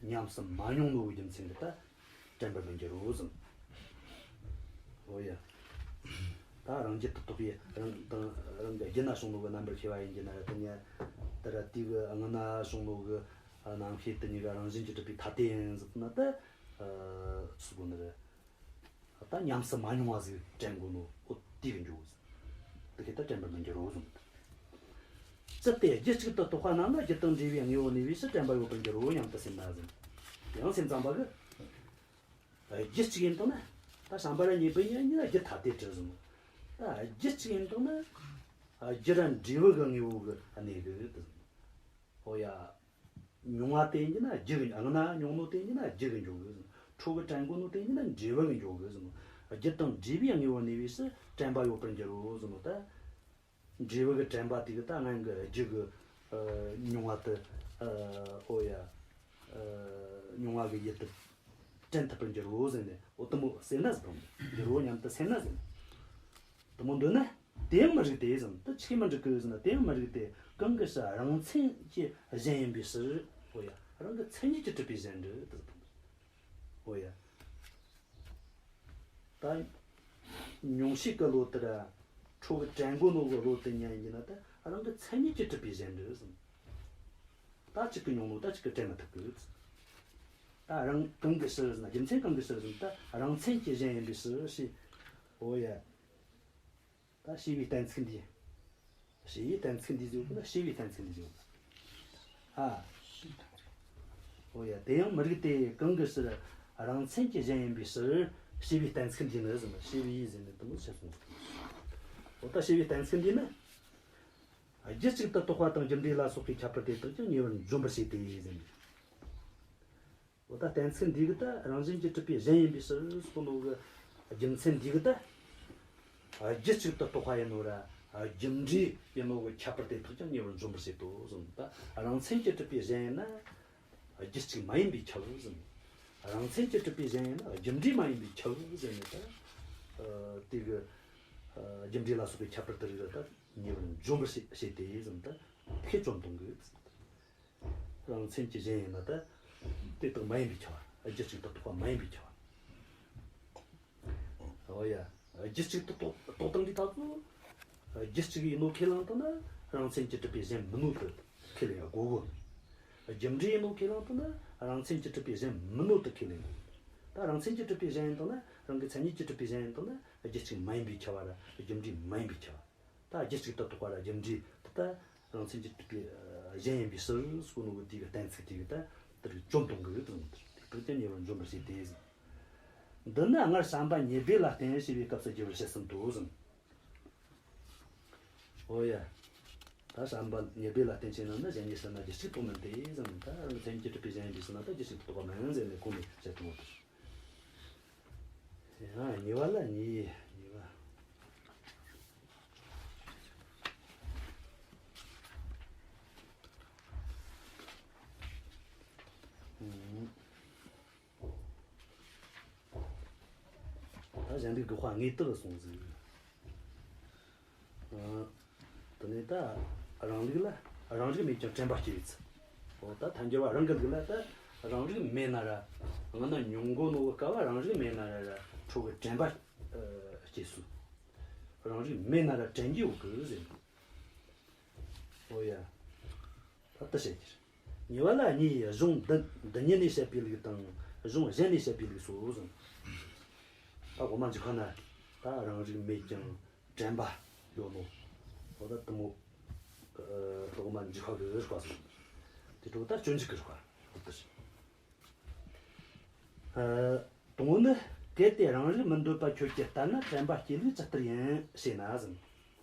ཉམས་སུ་མ་མྱོང་ནོ་གི་རྒྱུ་མཚན་གྱིས་ད་དྲན་པར་མི་འགྱུར་རོ་ཟེར། ཨོ་ཡ། ད་རང་རྒྱུད་དུ་གཏོགས་པའི་རང་དང་རང་གི་རྒྱུད་ན་བྱུང་ནོ་གི་རྣམ་པར་ཤེས་པ་ཡིན་རྒྱུ་ན་ར། དེ་ནས་དེ་ར་དེ་གི་སྔ་ན་བྱུང་ནོ་གི་རྣམ་ཤེས་དེ་གཉིས་ཀ་རང་བཞིན་གྱིས་གྲུབ་པའི་ཐ་དད་ཡིན་ཟེར་ན་ད། ཨ། སུ་གོ་ནི་རེད། ད་ཉམས་སུ་མ་མྱོང་བ་ཟིག་དྲན་གོ་ནོ། ཨོ་དེ་གི་འགྱོ་ཟེར། དེ་ཁས་ད་དྲན་པར་མི་འགྱུར་རོ་ཟེར། ཅི་སྟེ་རྒྱུད་གཅིག་ཏུ་གཏོགས་པ་རྣམས་ལ་རྒྱུད་དང་འབྲེལ་བའི་དངོས་པོ་གནས་པའི་ཕྱིར་དྲན་པ་ཡོད་པར་འགྱུར་རོ་སྙམ་དུ་སེམས་ན་ཟེར། ཡང་སེམས་ཙམ་པ་གིས། རྒྱུད་གཅིག་ཡིན་དང་ན། ད་བྱམས་པ་ར་ཉེ་སྦས་གཉིས་ཀ་རྒྱུད་ཐ་དད་རེད་ཟེར་ནོ། ད་རྒྱུད་གཅིག་ཡིན་དང་ན། རྒྱུ་ར་འབྲས་བུ་གི་དངོས་པོ་གི་གནས་གི་ཟེར། ཨོ་ཡ། མྱོང་བ་དེ་ཡིན་རྒྱུ་ན་རྒྱུ་གི། སྔ་ན་མྱོང་ནོ་དེ་ཡིན་རྒྱུ་གི་འགྱོ་གི་ཟེར། ཁྱོ་གིས་དྲན་གོ་ནོ་དེ་ཡིན་ན་འབྲས་བུ་གི་འགྱོ་གི་ཟེར་ནོ། རྒྱུད་དང་འབྲེལ་བའི་དངོས་པོ་གནས་པའི་ཕྱིར་དྲན་པ་ཡོད་པར་འགྱུར་རོ་ཟེར་ནོ། ད་འབྲས་བུ་གི་དྲན་པ་དེ་གིས་ད་སྔོན་གྱི་རྒྱུ་གི། ཨ། མྱོང་བ་དེ། ཨ། ཨོ་ཡ། ཨ། མྱོང་བ་གི་ཡུལ་དེ་དྲན་ཐུབ་པར་འགྱུར་རོ་ཟེར་ནས། ཨོ་དེ་མོ་ཟེར་ན་ཟེར། འགྱུར་རོ་སྙམ་དུ་སེམས་ན་ཟེར། དེ་མོ་འདོད་ན། དེ་ཡང་མི་རིགས་ཏེ་ཟེར། དེ་ཆི་གིས་མི་འགྲིག་གི་ཟེར་ན། དེ་ཡང་མི་རིགས་ཏེ། གང་གི་ཕྱིར་རང་མཚན་གྱི་གཞན་ཡིན་པའི་ཕྱིར། ཨོ་ཡ། རང་གི་མཚན་ཉིད་ཀྱིས་གྲུབ་པའི་གཞན་རེད་དེ་ཟེར། ཨོ་ཡ། ད་མྱོང་བྱེད་ཀྱི་བློ་དེ་ར། ཁྱོ་གིས་དྲན་གོ་ནོ་གི་བློ་དེ་ཉིད་ཡིན་ན་ད་རང་གི་མཚན་ཉིད་ཀྱིས་གྲུབ་པའི་གཞན་རེད་ཟེར། ད་གཅིག་གིས་མྱོང་ནོ་ད་གཅིག་གིས་དྲན་མི་ཐུབ་གི། ད་རང་གང་གི་ཕྱིར་ཟེར་ན། རྒྱུ་མཚན་གང་གི་ཕྱིར་ཟེར་ན། ད་རང་མཚན་གྱི་གཞན་ཡིན་པའི་ཕྱིར་ཞེས། ཨོ་ཡ། ད་ཞེས་པའི་གཏན་ཚིགས་འདི། ཞེས་པའི་གཏན་ཚིགས་འདི་ཟེར་གོ་ན། ཞེས་པའི་གཏན་ཚིགས་འདི་ཟེར་གོ་ན། ཨ། ཨོ་ཡ། དེ་ཡང་མི་རིགས་ཏེ། གང་གི་ཕྱིར་རང་མཚན་གྱི་གཞན་ཡིན་པའི་ཕྱིར། ཞེས་པའི་གཏན་ཚིགས་འདི་ནི་ཟེར་ན། ཞེས་པའི་ཟེར་ནས་དེ་མོ་ཟེར་སོང་། ཨོ་ད་ཞེས་པའི་གཏན་ཚིགས་འདི་ནི། རྒྱུད་གཅིག་ཏུ་གཏོགས་པ་དང་རྒྱུ་འབྲས་ལ་སོགས་པའི་ཁྱད་པར་དེ་དག་ཀྱང་ཉེ་བར་འཇོམས་པར་བྱེད་དེ་ཟེར་ནས། འོ་ད་གཏན་ཚིགས་འདི་གིས་ད་རང་བཞིན་གྱིས་གྲུབ་པའི་གཞན་ཡིན་པའི་ཕྱིར་གསུངས་ནོ་གི་རྒྱུ་མཚན་འདི་གིས་ད། རྒྱུད་གཅིག་ཏུ་གཏོགས་པ་ཡིན་ནོ་ར་རྒྱུ་འབྲས་ཡིན་ནོ་གི་ཁྱད་པར་དེ་དག་ཀྱང་ཉེ་བར་འཇོམས་པར་བྱེད་དོ་གསུངས། ད་རང་མཚན་གྱིས་གྲུབ་པའི་གཞན་ཡིན་ན། རྒྱུད་གཅིག་མ་ཡིན་པས་ཁྱབ་ཟེར། རང་མཚན་གྱིས་གྲུབ་པའི་གཞན་ཡིན་ན་རྒྱུ་འབྲས་མ་ཡིན་པས་ཁྱབ་ཟེར་ནས། ད་དེ་གི་རྒྱུ་འབྲས་ལ་སོགས་པའི་ཁྱད་པར་དེ་རིགས་ལ་ད་ཉེ་བར་འཇོམས་པར་བྱེད་དེ་ཟེར། ད་ཁས་བཅོམ་གཏོང་གི། རང་མཚན་གྱི་གཞན་ཡིན་ན་ད་དེ་དག་མ་ཡིན་པས་ཁྱབ་པ། རྒྱུད་གཅིག་ཏུ་གཏོགས་པ་མ་ཡིན་པས་ཁྱབ་པ། ཨོ་ཡ། རྒྱུད་གཅིག་ཏུ་རྟོགས་རྟོགས་བཏང་དུས་ད་ཚོ། རྒྱུད་གཅིག་ཡིན་ནོ་ཁས་བླངས་བཏང་ན་རང་མཚན་གྱིས་གྲུབ་པའི་གཞན་མིན་ནོ་དེ་ཁས་ལེན་དགོས་གོ། རྒྱུ་འབྲས་ཡིན་ནོ་ཁས་བླངས་བཏང་ན་རང་མཚན་གྱིས་གྲུབ་པའི་གཞན་མིན་ནོ་དེ་ཁས་ལེན་དགོས། ད་རང་མཚན་གྱིས་གྲུབ་པའི་གཞན་ཡིན་བཏང་ན། རང་གི་མཚན་ཉིད་ཀྱིས་གྲུབ་པའི་གཞན་ཡིན་བཏང་ན། རྒྱུད་གཅིག་མ་ཡིན་པའི་ཁྱབ་པ་ར་རྒྱུ་འབྲས་མ་ཡིན་པའི་ཁྱབ་པ། ད་རྒྱུད་གཅིག་ཏུ་རྟོགས་པ་ར་རྒྱུ་འབྲས་དེ་ད་རང་མཚན་གྱིས་གྲུབ་པའི་གཞན་ཡིན་པའི་ཕྱིར་ཟེར་གོ་ནོ་གི་དེ་གི་གཏན་ཚིགས་དེ་གི་ད་དེར་སྐྱོན་གཏོང་གི་ཡོད་དང་། དེ་དག་ཀྱང་ཉེ་བར་འཇོམས་པར་བྱེད་དེ་ཟེར། འདི་ནི་སྔར་བྱམས་པ་ཉེར་སྦས་ལ་བརྟེན་ཞེས་པའི་སྐབས་སུ་རྒྱས་པར་བཤད་ཟིན་ཏོ་ཟེར། ཨོ་ཡ། ད་བྱམས་པ་ཉེར་སྦས་ལ་བརྟེན་བྱས་ན་ནི་གཞན་ཉིད་ཕྱིར་ན་རྒྱུད་གཅིག་རྟོགས་མིན་ཏེ་ཟེར། ད་རང་མཚན་གྱིས་གྲུབ་པའི་གཞན་ཡིན་པའི་ཕྱིར་ན་ད་རྒྱུད་གཅིག་ཏུ་རྟོགས་པ་མིན་ཟེར་ནས་གོང་ནས་བཤད་ཐུབ་མོད། ཡང་གཉིས་པ་ལ་གཉིས། གཉིས་པ། ཨུམ། ད་གཞན་ལུགས་དགག་པ་དངོས་དག་སོང་ཟིག། ཨ། དེ་ནས་ད་རང་ལུགས་ལ་རང་རིག་མེད་ཀྱང་དྲན་པ་སྐྱེ་བའི་ཚུལ། འོ་ད་ཐལ་འགྱུར་བ་རང་གི་ལུགས་ལ་ད་རང་རིག་མེད་ན་ར། སྔ་ན་མྱོང་གོ་ནོ་གི་སྐབས་རང་རིག་མེད་ན་ར་ར་འཕྲོ་གི་དྲན་པ་ཨ་སྐྱེ་སྲིད། རང་རིག་མེད་ན་ར་དྲན་རྒྱུ་ཡོད་གི་ཟེར། འོ་ཡ། ད་ལྟ་བཤད་རྒྱུ་རེད། གཉིས་པ་ལ་གཉིས། གཞུང་འདི་འདི་ཉིད་ནས་བཤད་པའི་ལུགས་དང་གཞུང་གཞན་ནས་བཤད་པའི་ལུགས་སོ་ཟེར། ད་དབུ་མ་འཇུག་པ་ན་ད་རང་རིག་མེད་ཀྱང་དྲན་པ་ཡོད་ནོ། འོ་ད་དེ་མོ། ཨ། དབུ་མ་འཇུག་པ་གི་རིགས་པ་ཟེར། དེ་འཕྲོ་ད་སྤྱོད་འཇུག་གི་རིགས་པ་འོ་དེ་རེད། ཨ། དང་པོ་ནི། གལ་ཏེ་རང་རིག་མི་འདོད་པ་ཁྱོད་ཀྱི་ལྟར་ན་དྲན་པ་སྐྱེ་ལུགས་ཇི་ལྟར་ཡིན་ཞེ་ན་ཟེར།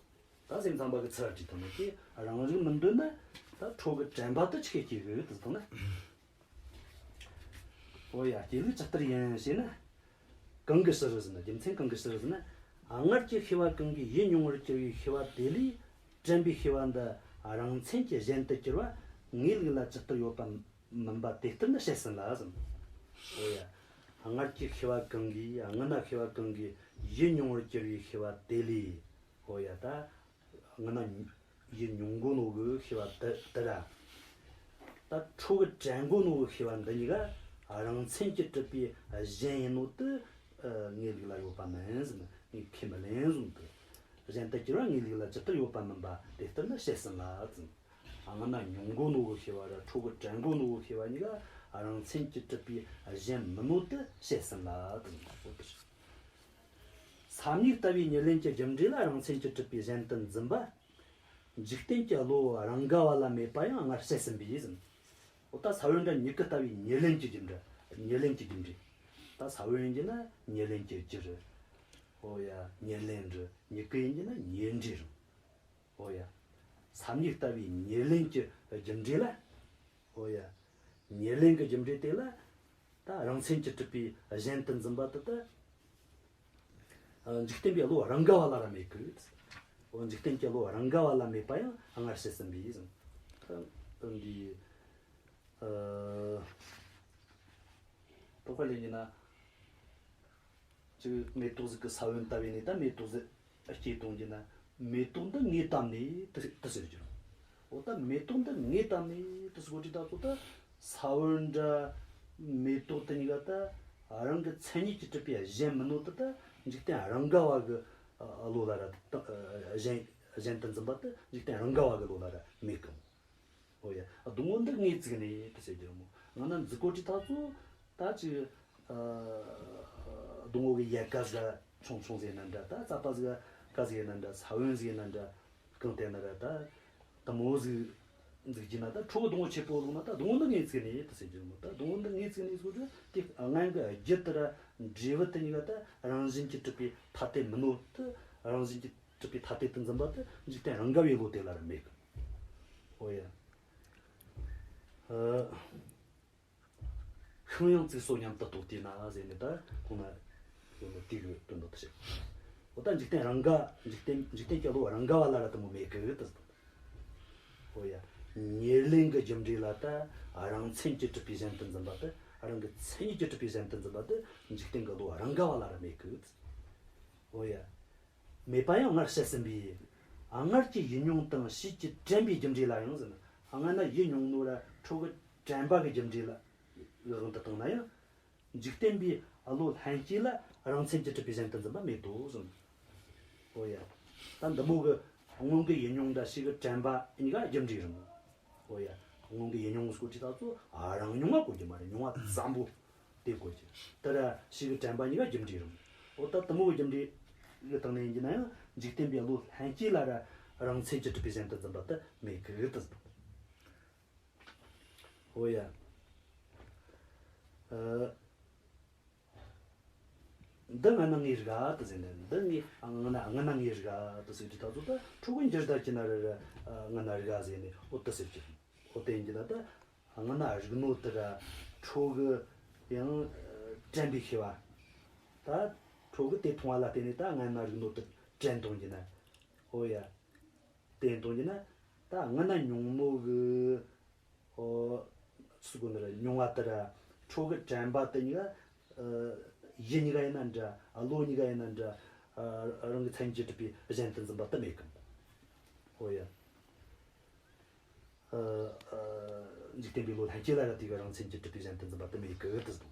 ད་སེམས་ཙམ་པ་གི་ཚུལ་བྲིས་ཐུབ་ནི་དེ། རང་རིག་མི་འདོད་ན་ད་འཕྲོ་གི་དྲན་པ་དེ་ཆི་གེ་སྐྱེ་གི་དེ་དང་ན། འོ་ཡ། སྐྱེ་ལུགས་ཇི་ལྟར་ཡིན་ཞེ་ན། གང་གི་ཕྱིར་ཟེར་ན། རྒྱུ་མཚན་གང་གི་ཕྱིར་ཟེར་ན། སྔར་གྱི་ཤེས་པ་གང་གིས་ཡུལ་མྱོང་བར་གྱུར་པའི་ཤེས་པ་དེ་ལས་དྲན་པའི་ཤེས་པ་འདི་རང་མཚན་གྱིས་གཞན་དུ་གྱུར་པ་ངའི་ལུགས་ལ་ཇི་ལྟར་ཡོད་པ་མིན་པ་དེ་ལྟར་ནི་བཤད་ཟིན་ལ་ཟེར། འོ་ཡ། སྔར་གྱི་ཤེས་པ་གང་གིས། སྔ་ན་ཤེས་པ་གང་གིས་ཡུལ་མྱོང་བར་གྱུར་པའི་ཤེས་པ་དེ་ལས། འོ་ཡ། ད་སྔ་ན་ཡུལ་མྱོང་གོ་ནོ་གི་ཤེས་པ་དེ་དེ་ར། ད་འཕྲོ་གི་དྲན་གོ་ནོ་གི་ཤེས་པ་འདི་གཉིས་ཀ་རང་མཚན་གྱིས་གྲུབ་པའི་གཞན་ཡིན་ནོ་དེ་ངའི་ལུགས་ལ་ཡོད་པ་མིན་ཟེར། ངས་ཁས་མི་ལེན་ཟེར་ནོ་དེ། གཞན་དུ་གྱུར་པ་ངའི་ལུགས་ལ་ཇི་ལྟར་ཡོད་པ་མིན་པ་དེ་ལྟར་ནི་བཤད་ཟིན་ལ་ཟེར། སྔ་ན་མྱོང་གོ་ནོ་གི་ཤེས་པ་ར་འཕྲོ་གི་དྲན་གོ་ནོ་གི་ཤེས་པ་གཉིས་ཀ་རང་མཚན་གྱིས་གྲུབ་པའི་གཞན་མིན་ནོ་དེ་བཤད་ཟིན་ལ་དང་པོ་དེ་རེད། ས་མྱུག་ལྟ་བུའི་ཉེར་ལེན་གྱི་རྒྱུ་འབྲས་ལ་རང་མཚན་གྱིས་གྲུབ་པའི་གཞན་དུ་འཛིན་པ། འཇིག་རྟེན་གྱི་བློ་རང་ག་བ་ལ་མེད་པ་ཡང་སྔར་བཤད་ཟིན་པས་ཟེར། འོ་ད་ས་བོན་འདྲ་མྱུ་གུ་ལྟ་བུའི་ཉེར་ལེན་གྱི་རྒྱུ་འབྲས། ཉེར་ལེན་གྱི་རྒྱུ་འབྲས། ད་ས་བོན་ཡིན་ན་ཉེར་ལེན་གྱི་རྒྱུ་རེད། འོ་ཡ། ཉེར་ལེན་རེད། མྱུ་གུ་ཡིན་ན་ཉེར་འབྲས་རེད། འོ་ཡ། ས་མྱུག་ལྟ་བུའི་ཉེར་ལེན་གྱི་རྒྱུ་འབྲས་ལ། འོ་ཡ། ཉེར་ལེན་གྱི་རྒྱུ་འབྲས་དེ་ལ་ད་རང་མཚན་གྱིས་གྲུབ་པའི་གཞན་དུ་འཛིན་པ་དེ་ད། ཨ། འཇིག་རྟེན་པའི་བློ་རང་ག་བ་ལ་ར་མེད་གི། འོ། འཇིག་རྟེན་གྱི་བློ་རང་ག་བ་ལ་མེད་པ་ཡང་སྔར་བཤད་ཟིན་པས་ཟེར། ད་འདི། ཨ། རྟོགས་པ་ལས་ཉིད་ན། ཅིག་མེ་ཏོག་ཟིག་གི་ས་བོན་བཏབ་ཡིན་ནས་ད་མེ་ཏོག་ཟིག་སྐྱེས་གཏོང་རྒྱུ་ན། མེ་ཏོག་འདི་ངས་བཏབ་ནས་དེ་དེ་ཟེར་རྒྱུ། འོ་ད་མེ་ཏོག་འདི་ངས་བཏབ་ནས་དེ་ཟེར་གོ་དུས་ད་ཚོ་ད་ས་བོན་འདྲ་མེ་ཏོག་དེ་གཉིས་ཀ་ད་རང་གི་མཚན་ཉིད་ཀྱིས་གྲུབ་པའི་གཞན་མིན་ནོ་དེ་ད་འཇིག་རྟེན་རང་ག་བ་གི་བློ་ལ་ར་ད་གཞན་གཞན་དུ་འཛིན་པ་དེ་འཇིག་རྟེན་རང་ག་བ་གི་བློ་ལ་ར་མེད་གི། འོ་ཡ། སྡོང་བོ་འདི་ངས་བཙུགས་ནས་དེ་ཟེར་རྒྱུ་རེད་མོ། སྔ་ན་འཛུགས་གོ་དུས་ད་ཚོ་ད་ཅིག་ཨ། སྡོང་བོ་གི་ཡལ་ག་ཟིག་ཆུང་ཆུང་ཟིག་ཡིན་ན་འདྲ། ད་རྩ་བ་ཟིག་ག་ཟིག་ཡིན་ན་འདྲ། ས་བོན་ཟིག་ཡིན་ན་འདྲ། གང་ལྟར་ན་ར་ད་དེ་མོ་ཟིག་འཛུགས་རྒྱུ་ན། ད་འཕྲོ་གི་སྡོང་བོ་ཆེ་པོ་བླངས་ན་ད་སྡོང་བོ་འདི་ངས་བཙུགས་ནས་དེ་ཟེར་རྒྱུ་རེད་མོ། ད་སྡོང་བོ་འདི་ངས་བཙུགས་ནས་ཟེར་རྒྱུ་དེ། སྔོན་གྱི་རྒྱུ་དེ་ར་འབྲས་བུ་དེ་གཉིས་ཀ་ད་རང་བཞིན་གྱིས་གྲུབ་པའི་ཐ་དད་མིན་ནོ་དེ། རང་བཞིན་གྱིས་གྲུབ་པའི་ཐ་དད་དུ་འཛིན་པ་དེ་འཇིག་རྟེན་རང་ག་བའི་བློ་དེ་ལ་ར་མེད་གི། འོ་ཡ། ཨ། ཤིང་ཡང་བཙུགས་སོ་སྙམ་དུ་རྟོག་དེས་ན་ཟེར་ནས་ད་གོང་ན་ཡོད་ནོ་དེ་གི་དོན་དག་དེ་བཤད། འོ་ད་འཇིག་རྟེན་རང་ག། འཇིག་རྟེན་འཇིག་རྟེན་གྱི་བློ་རང་ག་བ་ལ་ར་དེ་མོ་མེད་གི་དེ་ཟེར། འོ་ཡ། ཉེར་ལེན་གྱི་རྒྱུ་འབྲས་ལ་ད་རང་མཚན་གྱིས་གྲུབ་པའི་གཞན་དུ་འཛིན་པ་དེ། རང་གི་མཚན་ཉིད་ཀྱིས་གྲུབ་པའི་གཞན་དུ་འཛིན་པ་དེ་འཇིག་རྟེན་གྱི་བློ་རང་ག་བ་ལ་ར་མེད་གི། འོ་ཡ། མེད་པ་ཡང་སྔར་བཤད་ཟིན་པས། སྔར་གྱི་ཡུལ་མྱོང་དང་ཕྱིས་ཀྱི་དྲན་པའི་རྒྱུ་འབྲས་ལ་ཡང་ཟེར་ན། སྔ་ན་ཡུལ་མྱོང་ནོ་ར་འཕྲོ་གི་དྲན་པ་གི་རྒྱུ་འབྲས་ལ་དབང་དུ་བཏང་ན་ཡང་། འཇིག་རྟེན་པའི་བློ་ལྷན་སྐྱེས་ལ་ རང་མཚན་གྱིས་གྲུབ་པའི་གཞན་དུ་འཛིན་པ་མེད་དོ་གསུངས། འོ་ཡ། ད་འདི་མོ་གི་སྔོན་གྱི་ཡུལ་མྱོང་དང་ཕྱིས་གྱི་དྲན་པ་གཉིས་ཀ་རྒྱུ་འབྲས་རེད་མོ། འོ་ཡ། སྔོན་གྱི་ཡུལ་མྱོང་སྐོར་གྱི་ད་ཚོ་རང་མྱོང་བ་གོ་རྒྱུ་མ་རེད། མྱོང་བ་ཙམ་པོ་དེ་གོ་རྒྱུ། དེ་ར་ཕྱིས་གྱི་དྲན་པ་གཉིས་ཀ་རྒྱུ་འབྲས་རེད་མོ། འོ་ད་དེ་མོ་གི་རྒྱུ་འབྲས་གི་སྟེང་ནས་ཡིན་གྱི་ན་ཡང་འཇིག་རྟེན་པའི་བློ་ལྷན་སྐྱེས་ལ་ར་རང་མཚན་གྱིས་གྲུབ་པའི་གཞན་དུ་འཛིན་པ་དེ་མེད་གི་དེ། འོ་ཡ། ཨ། འདི་སྔ་ན་ངའི་རིག་ག་དེ་ཟེར་ནས། འདི་ངའི་སྔ་ན་སྔ་ན་ངའི་རིག་ག་དེ་ཟེར་དུས་ད་ཚོ་ད་ཁྲོ་གི་འགྱུར་ད་ཀྱི་ན་ར་ར་སྔ་ན་རིག་ག་ཟེར་ནས། འོ་དེ་ཟེར་གྱི། འོ་དེ་ཡིན་གྱི་ན་ད་སྔ་ན་རིག་ནོ་དེ་ར་ཁྲོ་གི་ཡང་དྲན་པའི་ཤེས་པ། ད་ཁྲོ་གི་དེ་མཐོང་བ་ལ་བརྟེན་ནས་ད་སྔ་ན་རིག་ནོ་དེ་དྲན་གཏོང་གྱི་ན། འོ་ཡ། དེ་གཏོང་རྒྱུ་ན། ད་སྔ་ན་མྱོང་ནོ་གི། ཨོ། སུ་གོ་ནི་རེད། མྱོང་བ་དེ་ར་ཁྲོ་གི་དྲན་པ་དེ་གཉིས་ཀ། ཨ། ཡུལ་གཉིས་ཀ་ཡིན་ན་འདྲ། ཨ། བློ་གཉིས་ཀ་ཡིན་ན་འདྲ། ཨ། རང་གི་མཚན་གྱིས་གྲུབ་པའི་གཞན་དུ་འཛིན་པ་དེ་མེད་གི། ཨོ་ཡ། ཨ། ཨ། འཇིག་རྟེན་པའི་བློ་ལྷན་སྐྱེས་ལ་ར་དེ་གི་རང་མཚན་གྱིས་གྲུབ་པའི་གཞན་དུ་འཛིན་པ་དེ་མེད་གི་དེ་ཟེར།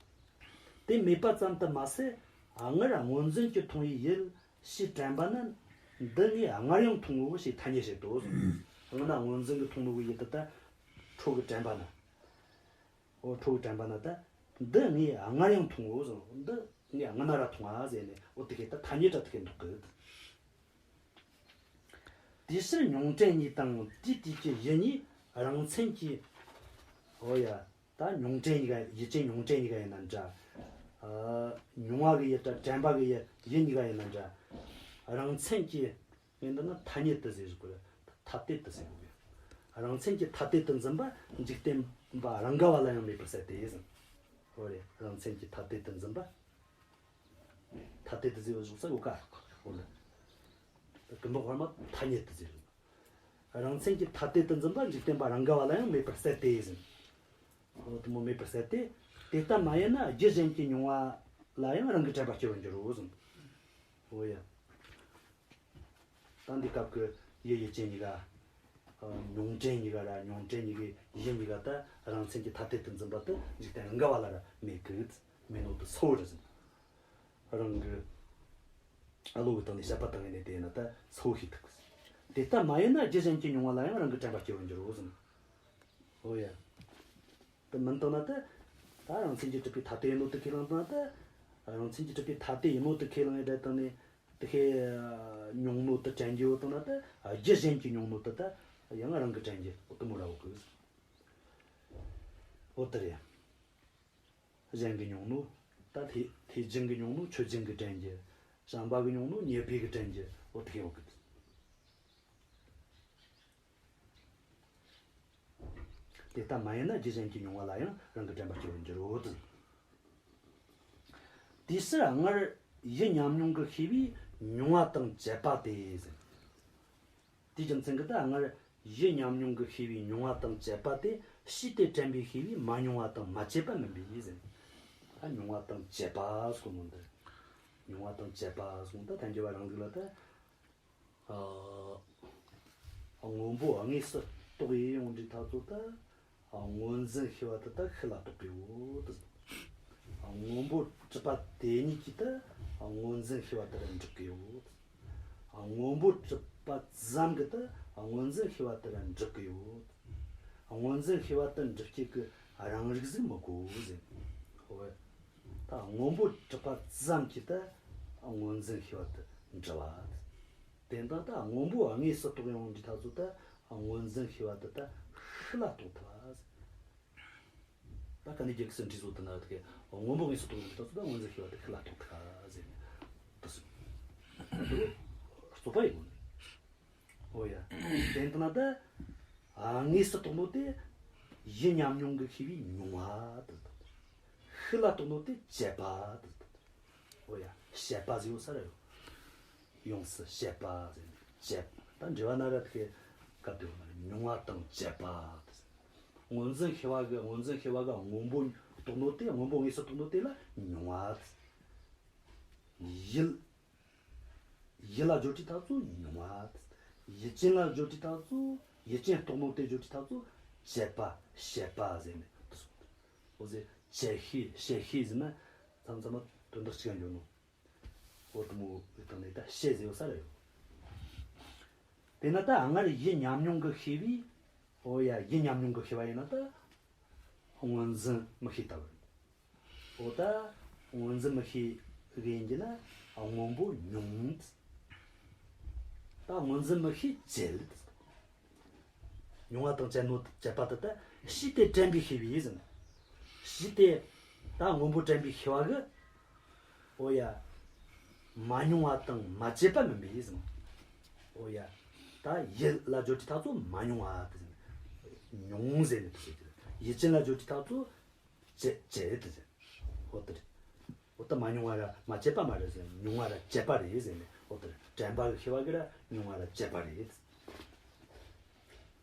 དེ་མེད་པ་ཙམ་དུ་མ་ཟད། སྔར་སྔོ་འཛིན་གྱིས་མཐོང་བའི་ཡུལ། ཞེས་དྲན་པ་ན། འདི་ངས་སྔར་ཡང་མཐོང་ངོ་ཞེས་ཐ་སྙད་བྱེད་དོ་གསུངས། སྔ་ན་སྔོ་འཛིན་གྱིས་མཐོང་ནོ་གི་ཡུལ་དེ་ད་ཁྲོ་གི་དྲན་པ་ན། འོ་ཁྲོ་གི་དྲན་པ་ན་ད། འདི་ངས་སྔར་ཡང་མཐོང་ངོ་གསུངས། འདི་ངས་སྔ་ན་ར་མཐོང་ང་ཟེར་ནས། འོ་དེ་གས་ད་ཐ་སྙད་ར་དེ་གས་འདོགས་གི། དེའི་ཕྱིར་མྱོང་དྲན་གཉིས་དང་དེའི་དུས་ཀྱི་ཡུལ་གཉིས་རང་མཚན་གྱིས། འོ་ཡ། ད་མྱོང་དྲན་གཉིས་ཀ། ཡུལ་ཅན་མྱོང་དྲན་གཉིས་ཀ་ཡིན་ན་འདྲ། ཨ། མྱོང་བ་གི་ཡུལ་དང་དྲན་པ་གི་ཡུལ། ཡུལ་གཉིས་ཀ་ཡིན་ན་འདྲ། རང་མཚན་གྱིས། ངས་འདི་ན་ཐ་སྙད་དུ་ཟེར་གོ་ར། ཐ་དད་དུ་ཟེར་གོ་གི། རང་མཚན་གྱིས་ཐ་དད་དུ་འཛིན་པ་འཇིག་རྟེན་པ་རང་ག་བ་ལ་ཡང་མེད་པར་ཟད་དེ་ཟེར། འོ་རེད། རང་མཚན་གྱིས་ཐ་དད་དུ་འཛིན་པ། ཐ་དད་དུ་ཟེར་བ་ཞོག་ས་ཡོད་ཀ། འོ་ལ། ཀུན་རྟོག་དཔར་མ་ཐ་སྙད་དུ་ཟེར། རང་མཚན་གྱིས་ཐ་དད་དུ་འཛིན་པ་འཇིག་རྟེན་པ་རང་ག་བ་ལ་ཡང་མེད་པར་ཟད་དེ་ཟེར། འོ་དེ་མོ་མེད་པར་ཟད་དེ། དེ་ལྟ་མ་ཡིན་ན་རྒྱུ་གཞན་གྱིས་མྱོང་བ་ལ་ཡང་རང་གི་དྲན་པ་སྐྱེ་བར་འགྱུར་རོ་ཟེར། འོ་ཡ། ད་འདི་སྐབས་ཀྱི་ཡུལ་ཡུལ་ཅན་གཉིས་ཀ། ཨ། མྱོང་དྲན་གཉིས་ཀ་ར་མྱོང་དྲན་གཉིས་ཀའི་ཡུལ་གཉིས་ཀ་ད་རང་མཚན་གྱིས་ཐ་དད་དུ་འཛིན་པ་དེ་འཇིག་རྟེན་རང་ག་བ་ལ་ར་མེད་གི། མེད་ནོ་དེ་གསལ་བོ་རེད་ཟེར། རང་གི་བློ་གི་སྟེང་ནས་དཔྱད་པ་བཏང་ཡས་ནས་དེ་ཡིན་ན་ད་གསལ་བོ་ཤེས་ཐུབ་གི། དེ་ལྟ་མ་ཡིན་ན་རྒྱུ་གཞན་གྱིས་མྱོང་བ་ལ་ཡང་རང་གི་དྲན་པ་སྐྱེ་བར་འགྱུར་རོ་ཟེར། འོ་ཡ། དེ་མིན་བཏང་ན་ད། ད་རང་མཚན་གྱིས་གྲུབ་པའི་ཐ་དད་ཡིན་ནོ་དེ་ཁས་བླངས་བཏང་ན་ད། རང་མཚན་གྱིས་གྲུབ་པའི་ཐ་དད་ཡིན་ནོ་དེ་ཁས་བླངས་ཡས་བཏང་ནས། དེ་ཁས་མྱོང་ནོ་དེ་དྲན་རྒྱུ་ཡོད་བཏང་ན་ད། རྒྱུ་གཞན་གྱིས་མྱོང་ནོ་དེ་ད་ཡང་རང་གིས་དྲན་རྒྱུ་འོ་དེ་མོ་ར་ཡོད་གི། འོ་དེ་རེད། གཞན་གྱིས་མྱོང་ནོ། ད་ལྷས་ལྷས་སྦྱིན་གྱིས་མྱོང་ནོ་མཆོད་སྦྱིན་གྱིས་དྲན་རྒྱུ། བྱམས་པ་གིས་མྱོང་ནོ་ཉེར་སྦས་གིས་དྲན་རྒྱུ། འོ་དེ་ཡོད་གི། དེ་ལྟ་མ་ཡིན་ན་རྒྱུ་གཞན་གྱིས་མྱོང་བ་ལ་ཡང་རང་གི་དྲན་པ་སྐྱེ་བར་འགྱུར་རོ་ཟེར། དེའི་ཕྱིར་སྔར་ཡུལ་ཉམས་མྱོང་གི་ཤེས་པས་མྱོང་བ་དང་བཅད་པ་སྟེ་ཟེར། དེའི་རྒྱུ་མཚན་གྱིས་ད་སྔར་ཡུལ་ཉམས་མྱོང་གི་ཤེས་པས་མྱོང་བ་དང་བཅད་པ་སྟེ། ཕྱིས་དེ་དྲན་པའི་ཤེས་པས་མ་མྱོང་བ་དང་མ་བཅད་པ་མིན་པས་ཟེར། ད་མྱོང་བ་དང་བཅད་པ་ཟེར་གོ་ནོ་འདི། མྱོང་བ་དང་བཅད་པ་ཟེར་ནོ་ད་ཐལ་འགྱུར་བ་རང་ལུགས་ལ་ད། ཨ། སྔོན་པོ་དངོས་སུ་རྟོགས་ཡས་ཡོང་དུས་ད་ཚོ་ད། སྔོ་འཛིན་ཤེས་པ་དེ་ད་ཤུགས་ལ་རྟོགས་གི་ཡོད། སྔོན་པོ་གྲུབ་པ་དེ་ཉིད་ཀྱིས་ད་སྔོ་འཛིན་ཤེས་པ་དེ་ལ་འགྲུབ་གི་ཡོད། སྔོན་པོ་གྲུབ་པ་ཙམ་གྱིས་ད་སྔོ་འཛིན་ཤེས་པ་དེ་ལ་འགྲུབ་གི་ཡོད། སྔོ་འཛིན་ཤེས་པ་དེ་འགྲུབ་བྱེད་ཀྱི་རང་རིག་ཟིག་མི་དགོས་ཟེར། འོ། ད་སྔོན་པོ་གྲུབ་པ་ཙམ་གྱིས་ད་སྔོ་འཛིན་ཤེས་པ་དེ་འགྲུབ་པ། དེ་འདྲ་ད་སྔོན་པོ་དངོས་སུ་རྟོགས་ཡོང་དུས་ད་ཚོ་ད་སྔོ་འཛིན་ཤེས་པ་དེ་ད་ཤུགས་ལ་རྟོགས་ཐུབ་པ། ད་ག་ནས་རྒྱལ་ཁབ་སུ་འདྲི་བཟོ་དུ་ན་དེ་སྔོན་པོ་དངོས་སུ་རྟོགས་ཡོང་དུས་ད་ཚོ་ད་སྔོ་འཛིན་ཤེས་པ་དེ་ཤུགས་ལ་རྟོགས་ཐུབ་པ་ཟེར་ནས་ད་སུ་རྩོད་པ་ཡིན་ནོ། འོ་ཡ། དེ་འདྲ་ན་ད་དངོས་སུ་རྟོགས་ནོ་དེ་ཡུལ་ཉམས་མྱོང་གི་ཤེས་པས་མྱོང་བ་དེ་ད། ཤུགས་ལ་རྟོགས་ནོ་དེ་བཅད་པ་དེ་ད། འོ་ཡ། བཤད་པ་ཟེར་ཡོད་ས་ར་ཡོད། ཡོངས་སུ་བཤད་པ་ཟེར་ནས་བཅད། ད་འགྲེལ་བ་ན་ར་དེ་སྐབས་དེ་མྱོང་བ་དང་བཅད་པ་དེ། སྔོ་འཛིན་ཤེས་པ་གི་སྔོ་འཛིན་ཤེས་པ་གི་སྔོན་པོ་རྟོགས་ནོ་དེ། སྔོན་པོ་དངོས་སུ་རྟོགས་ནོ་དེ་ལ་མྱོང་བ་དེ། ཡུལ་ཡུལ་ལ་སྦྱོར་དུས་ད་ཚོ་མྱོང་བ་དེ། ཡུལ་ཅན་ལ་སྦྱོར་དུས་ད་ཚོ། ཡུལ་ཅན་རྟོགས་ནོ་དེ་སྦྱོར་དུས་ད་ཚོ་བཅད་པ་བཤད་པ་ཟེར་ནས་དེ་སོང་། འོ་ཟེར། བཅད་ཤེས་བཤད་ཤེས་ཟེར་ན་མཚམས་མཚམས་མ་དོན་དག་གཅིག་ག་འགྱོ་ནོ། འོ་དེ་མོ་གི་སྟེང་ནས་ད་བྱད་ཟེར་ཡོད་ས་ར་ཡོད། དེ་ན་ད་སྔར་ཡུལ་ཉམས་མྱོང་གི་ཤེས་པས། འོ་ཡ། ཡུལ་ཉམས་མྱོང་གི་ཤེས་པ་ཡིན་ན་ད་སྔོ་འཛིན་མིག་ཤེས་ལྟ་བུ་རེད། འོ་ད་སྔོ་འཛིན་མིག་ཤེས་གི་ཡིན་གྱི་ན་སྔོན་པོ་མྱོང་། ད་སྔོ་འཛིན་མིག་ཤེས་བྱེད། མྱོང་བ་དང་བཅད་ནོ། བཅད་པ་དེ་ད་ཕྱིས་ཏེ་དྲན་པའི་ཤེས་པས་ཟེར། ཕྱིས་ཏེ་ད་སྔོན་པོ་དྲན་པའི་ཤེས་པ་གི། འོ་ཡ། མ་མྱོང་བ་དང་མ་བཅད་པ་མིན་པས་ཟེར། འོ་ཡ། ད་ཡུལ་ལ་བརྗོད་དུས་ཐག་ཚོ་མ་མྱོང་བ་དེ་ཟེར། མྱོང་ཟེར་ནས་དེ་ཟེར་གྱི་རེད། ཡུལ་ཅན་ལ་བརྗོད་དུས་ཐག་ཚོ་བཅད་བཅད་དེ་ཟེར། འོ་དེ་རེད། འོ་ད་མ་མྱོང་བ་ར་མ་བཅད་པ་མ་རེད་ཟེར། མྱོང་བ་ར་བཅད་པ་རེད་ཟེར་ནས། འོ་དེ་རེད། དྲན་པ་གི་ཤེས་པ་གི་ར་མྱོང་བ་ར་བཅད་པ་རེད།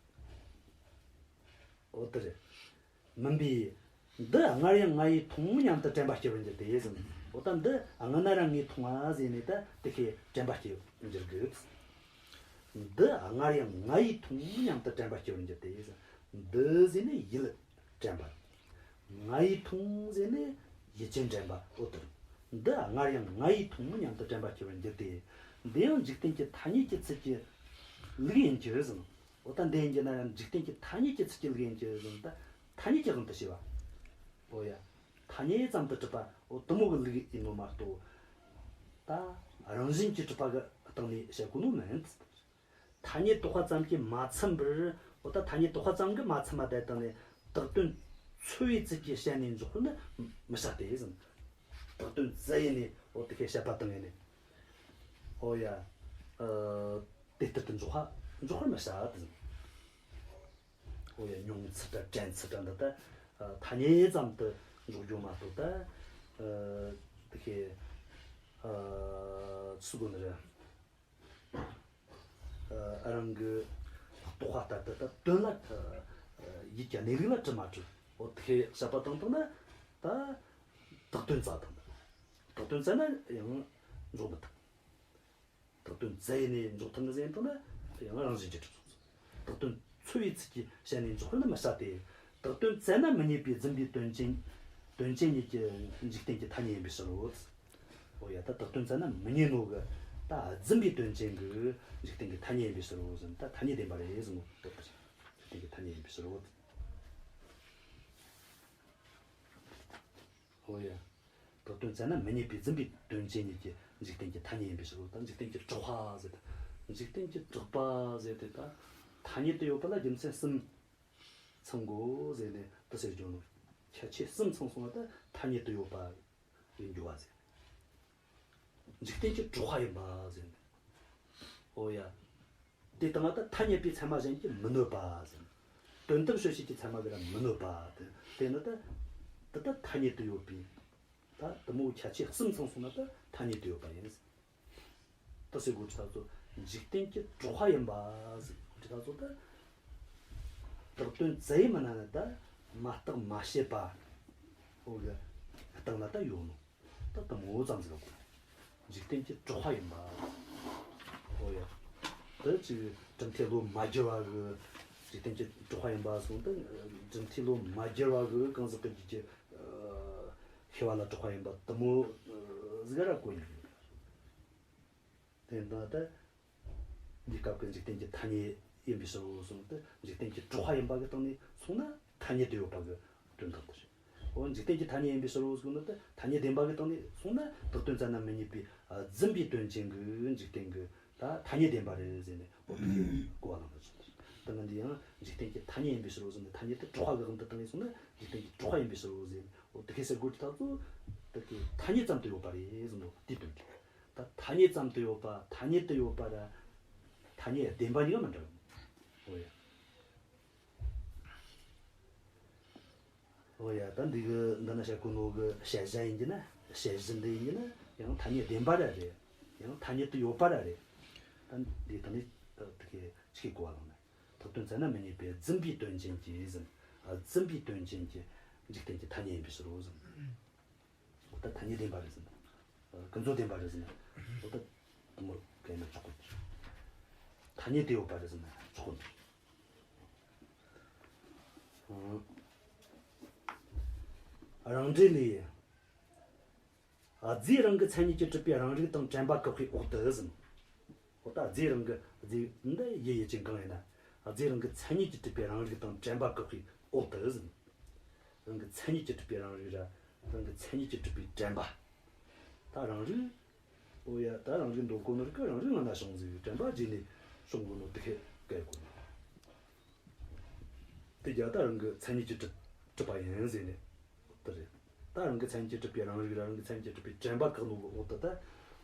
འོ་དེ་རེད། མིན་པས། འདི་སྔར་ཡང་ང་ཡིས་མཐོང་སྙམ་དུ་དྲན་པ་སྐྱེ་བར་འགྱུར་ཏེ་ཟེར། འོ་ད་འདི་སྔ་ན་ར་ངས་མཐོང་བ་ཟེར་ནས་ད་དེ་ཤེས་དྲན་པ་སྐྱེ་འགྱུར་དགོས། འདི་སྔར་ཡང་ང་ཡིས་མཐོང་སྙམ་དུ་དྲན་པ་སྐྱེ་བར་འགྱུར་ཏེ་ཟེར། འདི་ཟེར་ནས་ཡུལ་དྲན་པ། ང་ཡིས་མཐོང་ཟེར་ནས་ཡུལ་ཅན་དྲན་པ། འོ་དེ་རེད། འདི་སྔར་ཡང་ང་ཡིས་མཐོང་སྙམ་དུ་དྲན་པ་སྐྱེ་བར་འགྱུར་ཏེ། འདི་ཡང་འཇིག་རྟེན་གྱི་ཐ་སྙད་ཀྱི་ཚུལ་གྱི་ལུགས་ཡིན་གྱི་ཟེར། འོ་ད་འདི་ཡིན་གྱི་ན་ཡང་འཇིག་རྟེན་གྱི་ཐ་སྙད་ཀྱི་ཚུལ་གྱི་ལུགས་ཡིན་གྱི་ཟེར། ད་ཐ་སྙད་ཀྱི་དབང་དུ་བྱས་པ། འོ་ཡ། ཐ་སྙད་ཙམ་དུ་གྲུབ་པ། འོ་དེ་མོ་གི་ལུགས་ཡིན་ནོ་མ་གཏོགས། ད་རང་བཞིན་གྱིས་གྲུབ་པ་གི་སྟེང་ནས་བཤད་གོ་ནོ་མིན། ཐ་སྙད་བཏགས་པ་ཙམ་གྱིས་མ་ཚིམ་པར། འོ་ད་ཐ་སྙད་བཏགས་པ་ཙམ་གྱིས་མ་ཚིམ་པ་དེ་སྟེང་ནས་བཏགས་དོན་འཚོལ་བའི་ཚུལ་གྱིས་བཤད་ནས་འཇོག་པ་ནི་མི་བྱ་སྟེ་ཟེར། བཏགས་དོན་བཙལ་ཡས་ནས་འོ་དེ་ཁའི་བཤད་པ་སྟེང་ནས། འོ་ཡ། ཨ། དེ་ལྟར་དུ་འཇོག་པ་འཇོག་པར་མི་བྱ་སྟེ་ཟེར། འོ་ཡ། མྱོང་ཚུལ་དང་དྲན་ཚུལ་དང་འདི་ལྟ། ཨ། ཐ་སྙད་ཙམ་དུ་འཇོག་རྒྱུ་མ་གཏོགས་ད། ཨ། དེ་ཁའི། ཨ། ཚུལ་དགོས་ནི་རེད། ཨ། རང་གི་རྟོགས་པ་ལྟར་དུ་ད་དོན་ལ། ཨ། ཡིད་ཀྱི་གནས་ལུགས་ལ་གྲུབ་མ་གྲུབ། འོ་དེ་བཤད་པ་བཏང་བཏང་ན་ད་བཏགས་དོན་བཙལ་བཏང་། བཏགས་དོན་བཙལ་ན་ཡང་འཇོག་མི་ཐུབ། བཏགས་དོན་བཙལ་ནས་འཇོག་ཐུབ་ནི་ཟེར་བཏང་ན་ཡང་རང་བཞིན་གྱིས་གྲུབ་སོང་། བཏགས་དོན་འཚོལ་བའི་ཚུལ་གྱིས་བཤད་ནས་འཇོག་པ་ནི་མི་བྱ་སྟེ། བཏགས་དོན་བཙལ་ན་མི་རྙེད་པའི་རྫུན་པའི་དོན་ཅན། དོན་ཅན་ཉིད་ཀྱི་འཇིག་རྟེན་གྱི་ཐ་སྙད་ཡིན་པའི་ཕྱིར་རོ། འོ་ཡ། ད་བཏགས་དོན་བཙལ་ན་མི་རྙེད་ནོ་གི་ད་རྫུན་པའི་དོན་ཅན་གྱི་འཇིག་རྟེན་གྱི་ཐ་སྙད་ཡིན་པའི་ཕྱིར་རོ་ཟེར། ད་ཐ་སྙད་བདེན་པ་རེད་ཟེར་ནོ་དེ་ལྟར། འཇིག་རྟེན་གྱི་ཐ་སྙད་ཡིན་པའི་ཕྱིར་རོ། འོ་ཡ། བཏགས་དོན་བཙལ་ན་མི་རྙེད་པའི་རྫུན་པའི་དོན་ཅན་ཉིད་ཀྱི་འཇིག་རྟེན་གྱི་ཐ་སྙད་ཡིན་པའི་ཕྱིར་རོ། ད་འཇིག་རྟེན་གྱི་གྲགས་པ་ཟེར་ཏེ། འཇིག་རྟེན་གྱི་གྲགས་པ་ཟེར་ཏེ་ད་ཐ་སྙད་དུ་ཡོད་པ་ལ་རྒྱུ་མཚན་གསུམ་ཚང་དགོས་ཟེར་ནས་དེ་ཟེར་རྒྱུ་ནོ། ཁྱད་ཆོས་གསུམ་ཚང་སོང་བ་ད་ཐ་སྙད་དུ་ཡོད་པ་ཡིན་རྒྱུ་བ་ཟེར། འཇིག་རྟེན་གྱི་གྲགས་པ་ཡིན་པ་ཟེར་ནས། འོ་ཡ། དེ་དང་ད་ཐ་སྙད་པའི་ཚད་མ་གཞན་གྱིས་མི་གནོད་པ་ཟེར། དོན་དམ་དཔྱོད་བྱེད་ཀྱི་ཚད་མ་གིས་ར་མི་གནོད་པ་དེ། དེ་ནི་ད་དེ་ད་ཐ་སྙད་དུ་ཡོད་པའི། ད་དེ་མོ་ཁྱད་ཆོས་གསུམ་ཚང་སོང་ན་ད་ཐ་སྙད་དུ་ཡོད་པ་ཡིན། ད་ཟེར་དགོས་ཀྱི་ད་ཚོ་འཇིག་རྟེན་གྱི་གྲགས་པ་ཡིན་པ་ཟེར་དགོས་ཀྱི་ད་ཚོ་ད། བཏགས་དོན་བཙལ་ཡས་མིན་ན་ནི་ད་མ་བརྟགས་མ་དཔྱད་པ། འོ་གི་སྟེང་ན་ད་ཡོད་ནོ། ད་དེ་མོ་ཙམ་ཟིག་གོ། འཇིག་རྟེན་གྱི་གྲགས་པ་ཡིན་པ། འོ་ཡ། ད་ཅིག་གྲུབ་མཐས་བློ་མ་བསྒྱུར་བ་གི་འཇིག་རྟེན་གྱི་གྲགས་པ་ཡིན་པ་སོང་། ད་གྲུབ་མཐས་བློ་མ་བསྒྱུར་བ་གི་གང་ཟག་གི་རྒྱུད་ཀྱི་ཤེས་པ་ལ་གྲགས་པ་ཡིན་པ་དེ་མོ་ཟིག་ར་གོ་ནི། དེ་ལྟ་ད། འདི་སྐབས་ཀྱི་འཇིག་རྟེན་གྱི་ཐ་སྙད་ཡིན་པའི་ཕྱིར་རོ་གསུངས་ཏེ། འཇིག་རྟེན་གྱི་གྲགས་པ་ཡིན་པ་གི་སྟེང་ནས་སོང་ན་ཐ་སྙད་དུ་ཡོད་པ་གི་དོན་དག་དེ་རེད། འོ་འཇིག་རྟེན་གྱི་ཐ་སྙད་ཡིན་པའི་ཕྱིར་རོ་གསུངས་ཏེ། ཐ་སྙད་བདེན་པ་གི་སྟེང་ནས་སོང་ན་བཏགས་དོན་བཙལ་ན་མི་རྙེད་པའི་རྫུན་པའི་དོན་ཅན་གྱི་འཇིག་རྟེན་གྱི་ད་ཐ་སྙད་བདེན་པ་རེད་ཟེར་ནས། འོ་དེ་གི་གོ་བ་བླངས་པ་ཞིག་རེད། དེ་ནི་འདི་ཡང་འཇིག་རྟེན་གྱི་ཐ་སྙད་ཡིན་པའི་ཕྱིར་རོ་གསུངས་ཏེ། ཐ་སྙད་དེ་གྲགས་པ་གི་དབང་དུ་བཏང་ནས་སོང་ན་འཇིག་རྟེན་གྱི་གྲགས་པ་ཡིན་པའི་ཕྱིར་རོ་ཟེར། འོ་དེ་གི་ཟེར་དགོས་ཀྱི་ད་ཚོ་དེ་གི་ཐ་སྙད་ཙམ་དུ་ཡོད་པ་རེད་ཟེར་ནོ་དེའི་དོན་རེད། ད་ཐ་སྙད་ཙམ་དུ་ཡོད་པ། ཐ་སྙད་དུ་ཡོད་པ་ར་ཐ་སྙད་བདེན་པ་གཉིས་ཀ་མི་འདྲ་བ། འོ་ཡ། འོ་ཡ། ད་འདི་གི་འདི་ན་བཤད་གོ་ནོ་གི་བཤད་བྱ་ཡིན་གྱི་ན། བཤད་བྱ་འདི་ཡིན་གྱི་ན་ཡང་ཐ་སྙད་བདེན་པ་ར་རེད། ཡང་ཐ་སྙད་དུ་ཡོད་པ་ར་རེད། ད་འདི་ད་ནི་ད་དེ་གི་ཆི་གི་གོ་བ་བླངས་ན། བཏགས་དོན་བཙལ་ན་མི་རྙེད་པའི་རྫུན་པའི་དོན་ཅན་གྱི་ཟེར། རྫུན་པའི་དོན་ཅན་གྱི་འཇིག་རྟེན་གྱི་ཐ་སྙད་ཡིན་པའི་ཕྱིར་རོ་ཟེར། འོ་ད་ཐ་སྙད་བདེན་པ་རེད་ཟེར་ན། ཨ། ཀུན་རྫོབ་བདེན་པ་རེད་ཟེར་ན། འོ་ད་དེ་མོ་གན་ན་ཆོག་གི། ཐ་སྙད་དུ་ཡོད་པ་རེད་ཟེར་ན་ཆོག་གི། ཨ། རང་འགྲེལ་ལས། རྫས་རང་གི་མཚན་ཉིད་ཀྱིས་གྲུབ་པའི་རང་རིག་དང་དྲན་པ་བཀག་པའི་འོག་ཏུ་ཟིན། འོ་ད་རྫས་རང་གི་རྫས་འདི་ཡུལ་ཡུལ་ཅན་གང་ཡིན་ན། རྫས་རང་གི་མཚན་ཉིད་ཀྱིས་གྲུབ་པའི་རང་རིག་དང་དྲན་པ་བཀག་པའི་འོག་ཏུ་ཟིན། རང་གི་མཚན་ཉིད་ཀྱིས་གྲུབ་པའི་རང་རིག་ར། རང་གི་མཚན་ཉིད་ཀྱིས་གྲུབ་པའི་དྲན་པ། ད་རང་རིག་འོ་ཡ། ད་རང་རིག་འདོད་གོ་ནོ་རིག་གི་རང་རིག་ང་ན་བྱུང་ཟིག་དྲན་པ་རྗེས་ནས་བྱུང་གོ་ནོ་དེ་ཁས་བཀལ་དགོས་ནོ། དེ་རྒྱ་ད་རང་གི་མཚན་ཉིད་ཀྱིས་གྲུབ་གྲུབ་པ་ཡིན་ཟེར་ནས། དེ་རེད། ད་རང་གི་མཚན་ཉིད་ཀྱིས་གྲུབ་པའི་རང་རིག་ར་རང་གི་མཚན་ཉིད་ཀྱིས་གྲུབ་པའི་དྲན་པ་བཀག་ནོ་གི་འོག་ཏུ་ད།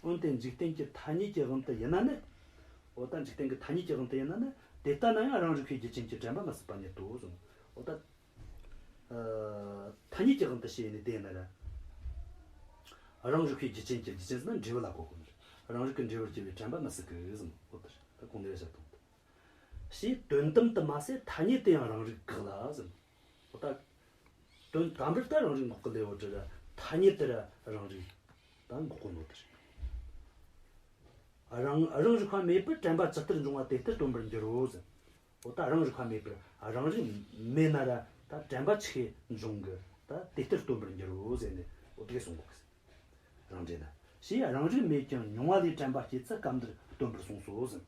འོན་ཏེ་འཇིག་རྟེན་གྱི་ཐ་སྙད་ཀྱི་དབང་དུ་ཡིན་ན་ནི། འོ་ད་འཇིག་རྟེན་གྱི་ཐ་སྙད་ཀྱི་དབང་དུ་ཡིན་ན་ནི་དེ་ལྟ་ན་ཡང་རང་རིག་པའི་རྒྱུ་ཅན་གྱི་དྲན་པ་མི་སྲིད་པ་ཉིད་དོ་གསུངས། འོ་ད། ཨ། ཐ་སྙད་ཀྱི་དབང་དུ་བྱས་ནས་དེ་ཡིན་ན་ར། རང་རིག་པའི་རྒྱུ་ཅན་གྱི་རྒྱུ་ཅན་ཟེར་ན་འབྲས་བུ་ལ་གོ་དགོས་ནི་རེད། རང་རིག་གི་འབྲས་བུར་གྱུར་པའི་དྲན་པ་མི་སྲིད་གི་གསུངས། འོ་ད་རེད། ད་གོང་ནས་བཤད་དང་། ཞེས་དོན་དམ་དུ་མ་ཟད་ཐ་སྙད་དུ་ཡང་རང་རིག་བཀག་ལ་ཟེར། འོ་ད། དོན་དམ་པར་ད་རང་རིག་འགོག་གི་ལེའུ་དེ་ར་ཐ་སྙད་དུ་ར་རང་རིག་ད་འགོག་གོ་ནོ་དེ་རེད། རང་རང་རིག་པ་མེད་པར་དྲན་པ་ཇི་ལྟར་འབྱུང་བ་དེ་ལྟར་སྟོན་པར་འགྱུར་རོ་ཟེར། འོ་ད་རང་རིག་པ་མེད་པར་རང་རིག་མེད་ན་ར་ད་དྲན་པ་ཆི་འབྱུང་གི་ད་དེ་ལྟར་སྟོན་པར་འགྱུར་རོ་ཟེར་ནས་འོ་དེ་གསུང་གོ་གི་ཟེར། རང་འགྲེལ་ན། ཞེས་རང་རིག་མེད་ཀྱང་མྱོང་བ་ལས་དྲན་པ་སྐྱེད་ཚུལ་སྐབས་འདིར་སྟོན་པར་གསུངས་སོ་ཟེར།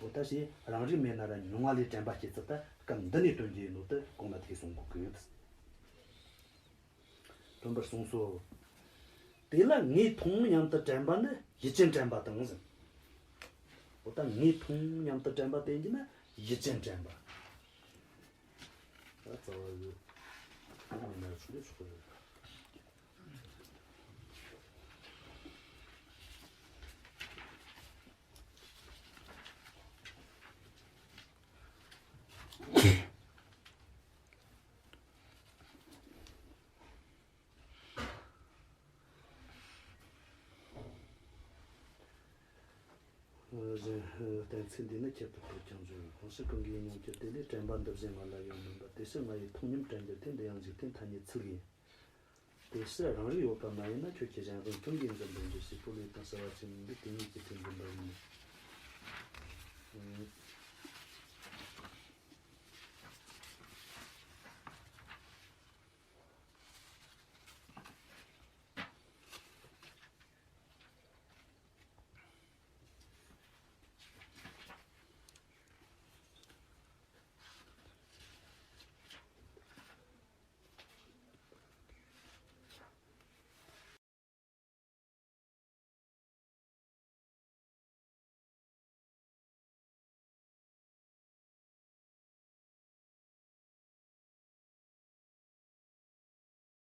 འོ་ད་ཞེས་རང་རིག་མེད་ན་ར་མྱོང་བ་ལས་དྲན་པ་སྐྱེད་ཚུལ་ད་སྐབས་འདི་ནས་སྟོན་རྒྱུ་ཡིན་ནོ་དེ་གོང་ལ་དེ་གསུང་གོ་གི། སྟོན་པར་གསུངས་སོ། དེ་ལ་ངས་མཐོང་སྙམ་དུ་དྲན་པ་ནི་ཡུལ་ཅན་དྲན་པ་དང་ཟེར། འོ་ད་ངས་མཐོང་སྙམ་དུ་དྲན་པ་དེ་ཡིན་ན་ཡུལ་ཅན་དྲན་པ། ད་རྩ་བ་ཡོད། མིན་ན་ཆུང་དུ་ཆོག་གི་རེད། གཞན། གཏན་ཚིགས་འདིས་ནི་ཁྱད་པར་དུ་ཀྱང་འཇོག། གང་ཕྱིར་གང་གིས་མྱོང་གྱུར་དེ་ལས། དྲན་པ་འདི་གཞན་ང་ལ་ཡང་མིན་པ། དེ་ཕྱིར་ང་ཡིས་མཐོང་སྙམ་དྲན་གྱུར་ཏེ། འདི་ཡང་འཇིག་རྟེན་ཐ་སྙད་ཚུལ་ཡིན། དེ་ཕྱིར་རང་རིག་ཡོད་པ་མ་ཡིན་ན། ཁྱོད་ཀྱིས་གཞན་དབང་གང་གིས་འཛིན་པར་འགྱུར། ཞེས་པོ་ལས་དང་བྱ་བ་ཅན་འདི་དེ་ཉིད་ཀྱི་དོན་འཛིན་པ་ཡིན།